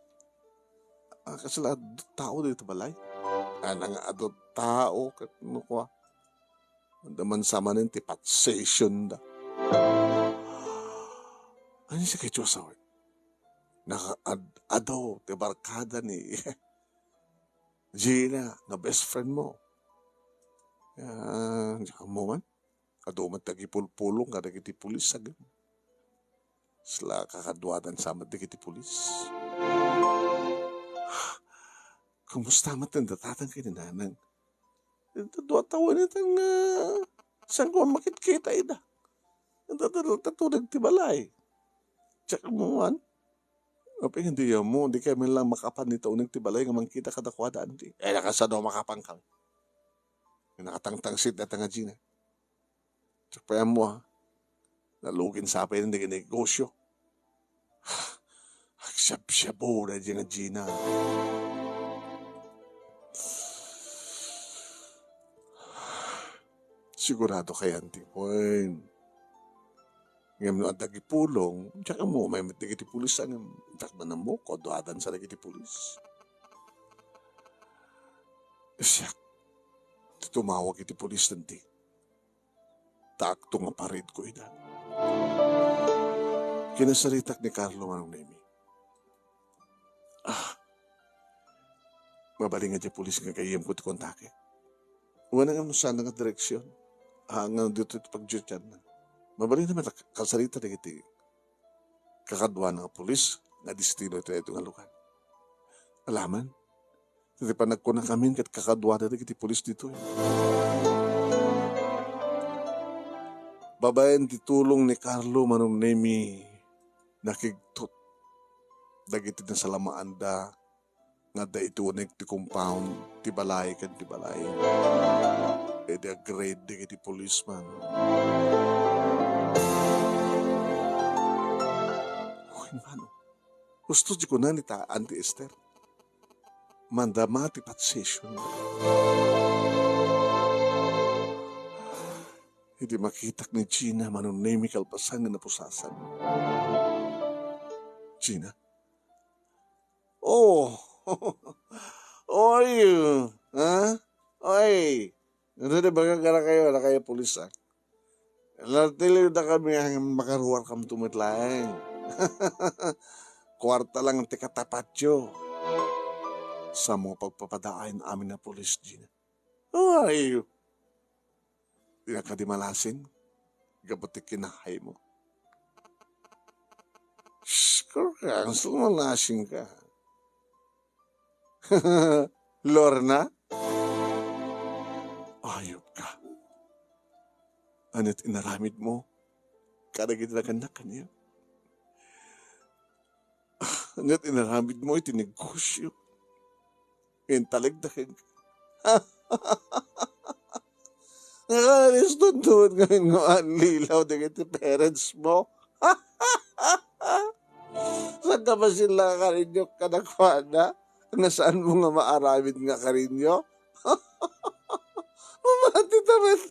ah, kasla adu tao ditoy balay? Ania nga adu tao ket no kua? Adda man sa manen ti patsesion da. Ania sa kay Diyos, awen? Nakaad-adu ti barkada ni Gina nga best friend mo. Ah, diak ammo man. Adu met ti agipulpulong kadagiti pulis, agem. Kasla kakaduadan sa met dagiti pulis. Kumusta met ti tatang ken ni nanang? Ita dua tawen ita nga saan ko makitkita ida. Ita, ita, ita, tudeg ti balay. Check mo man. Apay nga di mo, di kami lang makapan dita uneg ti balay nga mangkita kadakuada, andi. Eh, nakasano makapan kami? Nakatangtangsit data nga Gina. Check pa mo, ha? Nalugin sa pa yun, di negosyo. Agsiyab-siyabo na di nga Gina. Sigurado kayan ti point. Ngem no adda agipulong, diak ammo, may met dagiti pulis, ngem diak man ammo, kuaduadan sa dagiti pulis. Siak, ti tumawag iti pulis, dandi. Ta agto nga paridko ida. Kinasaritak ni Carlo, Manong Nemi. Ah, mabalin nga diay pulis nga gayyemko ti kontakek. Wen, ngem saan nga direksion? Ah, nga ditoy ti pagdiuttianna. Mabalin met a kasarita dagiti kakaduana nga pulis nga destino iti daytoy nga lugar. Alaman, iti panagkunakamin ket kakaduada dagiti pulis ditoy. Babaen ti tulong ni Carlo, Manong Nemi, nakigtot dagiti nasalamaanda nga adda iti uneg ti compound ti balay ken ti balay. Idi agrade dagiti policeman. Uy, mano, husto ti kuna ni ta Auntie Esther. Mandama ti patsesion. Idi makitak ni Gina, Manong Nemi, kalpasan nga napusasan. Gina? Oh! Oy! Ha? Oy! Ano na baga ka na kayo? Na kayo pulis, ah? Latiliw da kami ang makaruar kam tumitlaeng. Kwarta lang ti katapatyo. Sa mga pagpapadaay amin na pulis, Gina. Ay! Di na ka di malasin? Gapu ti kinahay mo. Shh, kurang, malasin ka. Lorna? Ayop ka. Ania't inaramid mo kadagiti nagannak kaniak? Ania't inaramid mo iti negosyo? Intaligda kenka. Nakaliston tuod ngamin nga manlilaw dagiti parents mo. Saan ka masilla karinyo kadakuada? Nga saan mo nga maaramid nga karinyo? Mamati ta met.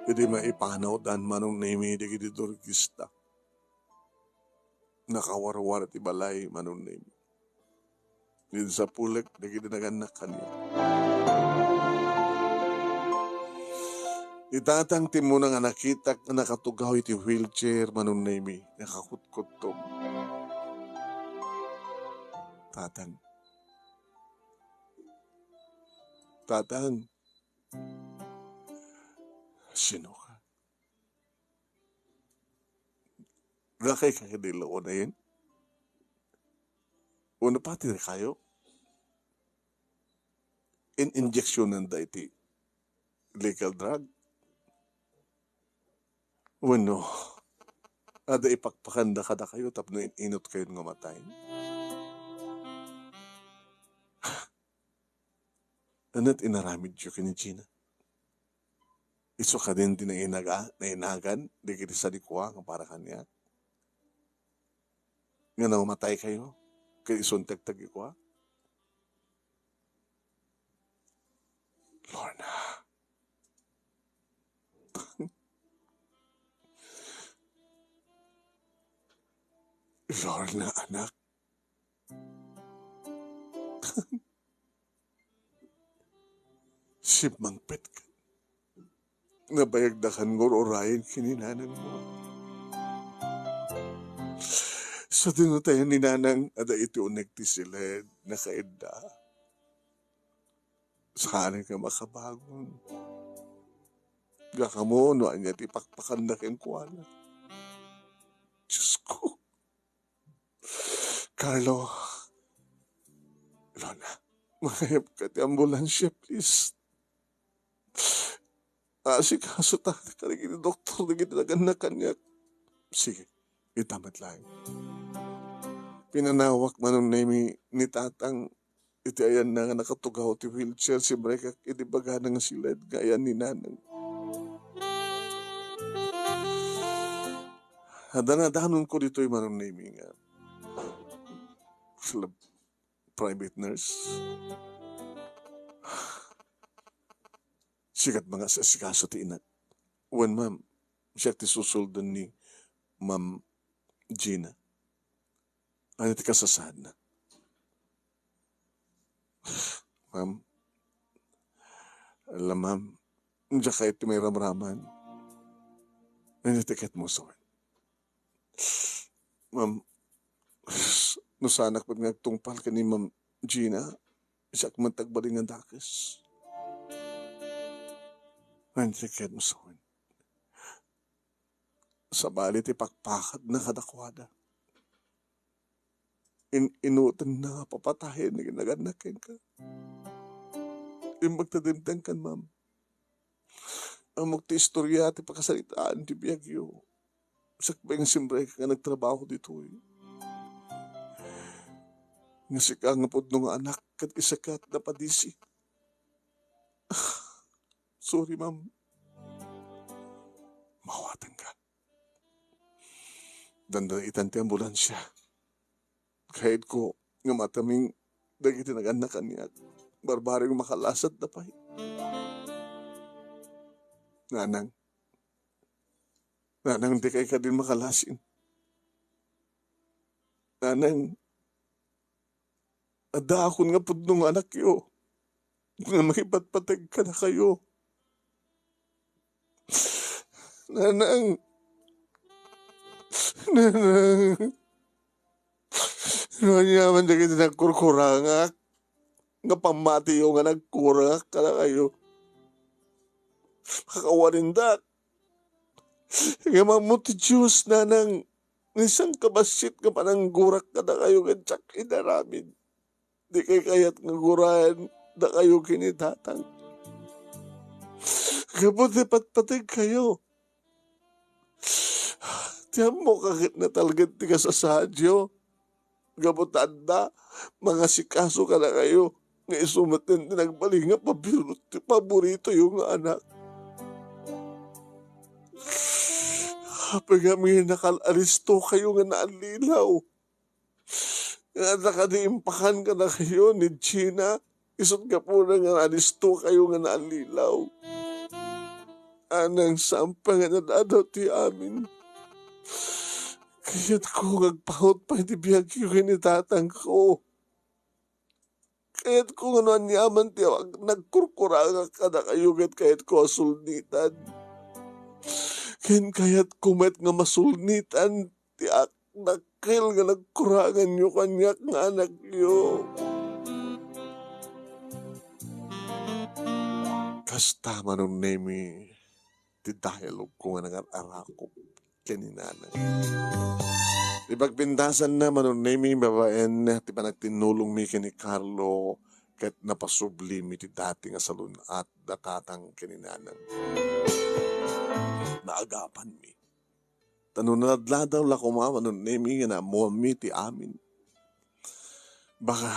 Idi maipanawdan, Manong Nemi, dagiti durgista, nakawarwar ti balay, Manong Nemi. Dinsapulek dagiti nagannak kaniak. Ni Tatang ti immuna nga nakitak nga nakatugaw iti wheelchair, Manong Nemi, nakakutkuttom. Tatang. Tatang. Sino ka? Dakay ka kadi la unayen? Uno pati na kayo? In-injectionan da iti illegal drug? Wenno, adda ipakpakanda kadakayo tapno in-inot kayo nga matay? Ania't inaramidyo ken ni Gina? Isu kadin ti nainaga-, nainagan dagiti sadikua nga para kaniak? Nga namatay kayo ken isu ti agtagikua? Lorna. Lorna, anak. Simmangpetka. Nabayagdakan nga ur-urayen ken ni nanangmo. Sa dinutayan ni nanang, adda iti uneg ti siled, nakaidda. Saan nga makabangon? Gakammo no ania ti pakpakanda kenkuana. Diyos ko. Carlo, Lorna, mangayabka ti ambulansya, please. Asikaso ta kadagiti doktor dagiti nagannak kaniak. Sige, ita met laeng. Pinanawak, Manong Nemi, ni Tatang iti ayanna nga nakatugaw ti wheelchair, simrekak iti bagana nga siled nga ayan ni Nanang. Adda nadanonko ditoy, Manong Nemi, nga private nurse. Sikat nga asikaso ti inak. Wen, ma'am, siak ti susuldon ni Ma'am Gina. Ania ti kasasaadna? Ma'am, Ala, ma'am, diak kayat ti mairamraman. Ania ti kayatmo, Soy? Ma'am, no saanak met nga agtungpal ken ni Ma'am Gina, siak met ti agbalin nga dakes. Ania ti kayatmo, Soy? Sabali ti pakpakadna kadakuada. In-, inutenna nga papatayen ti kinagannak kenka. Imbag ta dimtengkan, ma'am. Ammok ti istoria ti pakasaritaan ti biagyo. Sakbay nga simrek nga nagtrabaho ditoy. Nga sika nga pudno nga anak, ket isaka ti napadisi. Sorry, ma'am. Mawatenka. Dandani itan ti ambulansia. Kayatko nga mataming dagiti nagannak kaniak. Barbareng makalasatda pay. Nanang. Nanang, dikay kadin makalasin. Nanang, addaakon nga pudno nga anakyo nga mangipatpateg kadakayo. Nanang, nanang, no aniaman dagiti nagkurkurangak, nga pammatiyo nga nagkurangak kadakayo. Pakawanindak. Ngem ammo ti Dios, nanang, nga sangkabassit nga pananggurak kadakayo ket diak inaramid. Dikay kayat nga guraen dakayo ken ni Tatang. Gapu ti patpategkayo, ti ammok a ket natalged ti kasasaadyo. Gapu ta adda mangasikaso kadakayo nga isu met ti nagbalin nga pabiru-, ti paboritoyo nga anak. Apay ngamin nga nakal-alistokayo nga naallilaw? Nga adda kadi impakan kadakayo ni Gina, isut' gapuna nga nalistokayo nga naallilaw. Nanang, saan pay nga ad-adaw ti amin. Kayatko nga agpaut pay ti biagyo ken ni tatangko. Kayatko nga no aniaman ti ag-, nagkurkurangak kadakayo ket kayatko a sulnitan. Ken kayatko met nga masulnitan ti ak-, dakkel nga nagkuranganyo kaniak nga anakyo. Kasta, Manong Nemi, ti dialogue ko nga nangar-arakop ken ni Nanang. Ti pagpintasanna, Manong Nemi, babaen ti panagtinnulongmi ken ni Carlo, ket napasublimi ti dati nga salun-at da Tatang ken ni Nanang. Naagapanmi. Ta no naladladaw la koma, Manong Nemi, nga naammoanmi ti amin, baka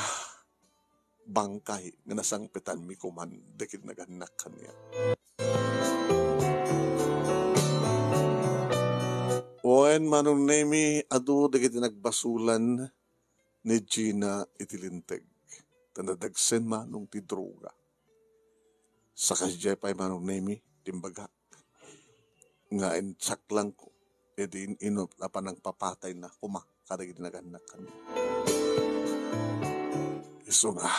bangkay nga nasangpetanmi koman dagiti nagannak kaniak. Wen, Manong Nemi, adu dagiti nagbasolan ni Gina iti linteg, ta nadagsen manong ti droga. Sakasdiay pay, Manong Nemi, ti imbagak nga insaklangko iti in-inut a panangpapatayna koma kadagiti nagannak kaniak. Isu nga,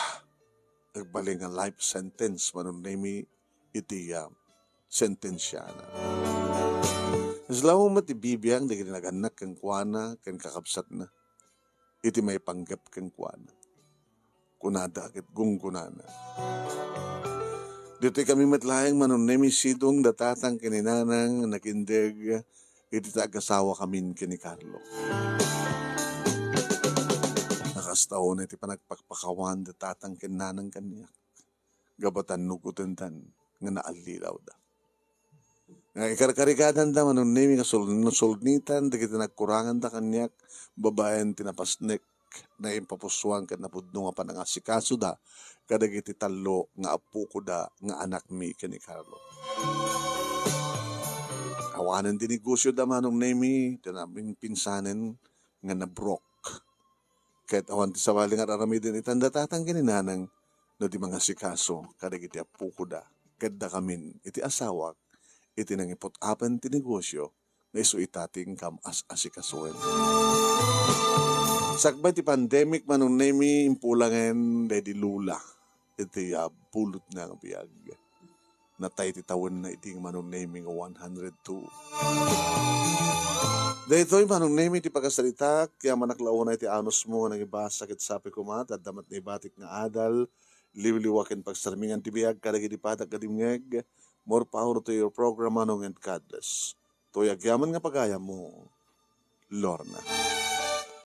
agbalin nga life sentence, Manong Nemi, iti, ah, sentensiana. Isu laeng met ti bibiang dagiti nagannak kenkuana ken kakabsatna iti maipanggep kenkuana. Kunada ket gunggonana. Ditoy kami met laeng, Manong Nemi, sidong da Tatang ken ni Nanang, nagindeg iti ta agasawakamin ken ni Carlo. Nakasta unay ti panagpakpakawan da Tatang ken Nanang kaniak. Gapu ta nugotendan nga naallilawda. Nga ikarkarigandanda, Manong Nemi, nga sul-, sulnitan dagiti nagkuranganda kaniak babaen ti napasnek, naimpapusoan ket napudno nga panangasikasoda kadagiti tallo nga appokoda nga anakmi ken ni Carlo. Awanen ti negosioda, Manong Nemi, ti napinpinsanen nga nabrok. Ket awan ti sabali nga ar-aramiden itan da Tatang ken ni Nanang no di mangasikaso kadagiti appokoda ket dakamin iti asawak iti nangiput-apen ti negosio nga isu ita ti inkam as-asikasoen. Sakbay ti pandemic, Manong Nemi, impulangen daydi Lola iti, ah, pulotna nga biag. Natay ti tawenna idi nga Manong Nemy nga one hundred two. Daytoy, Manong Nemy, ti pakasaritak, yamanak la unay ti anusmo nga nangibasa ket sapay koma, ta adda met naibatik nga adal, liwliwa ken pagsarmingan ti biag kadagiti padak nga dimngeg. More power to your program, Manong, and God bless. Toy agyaman nga pagayammo, Lorna.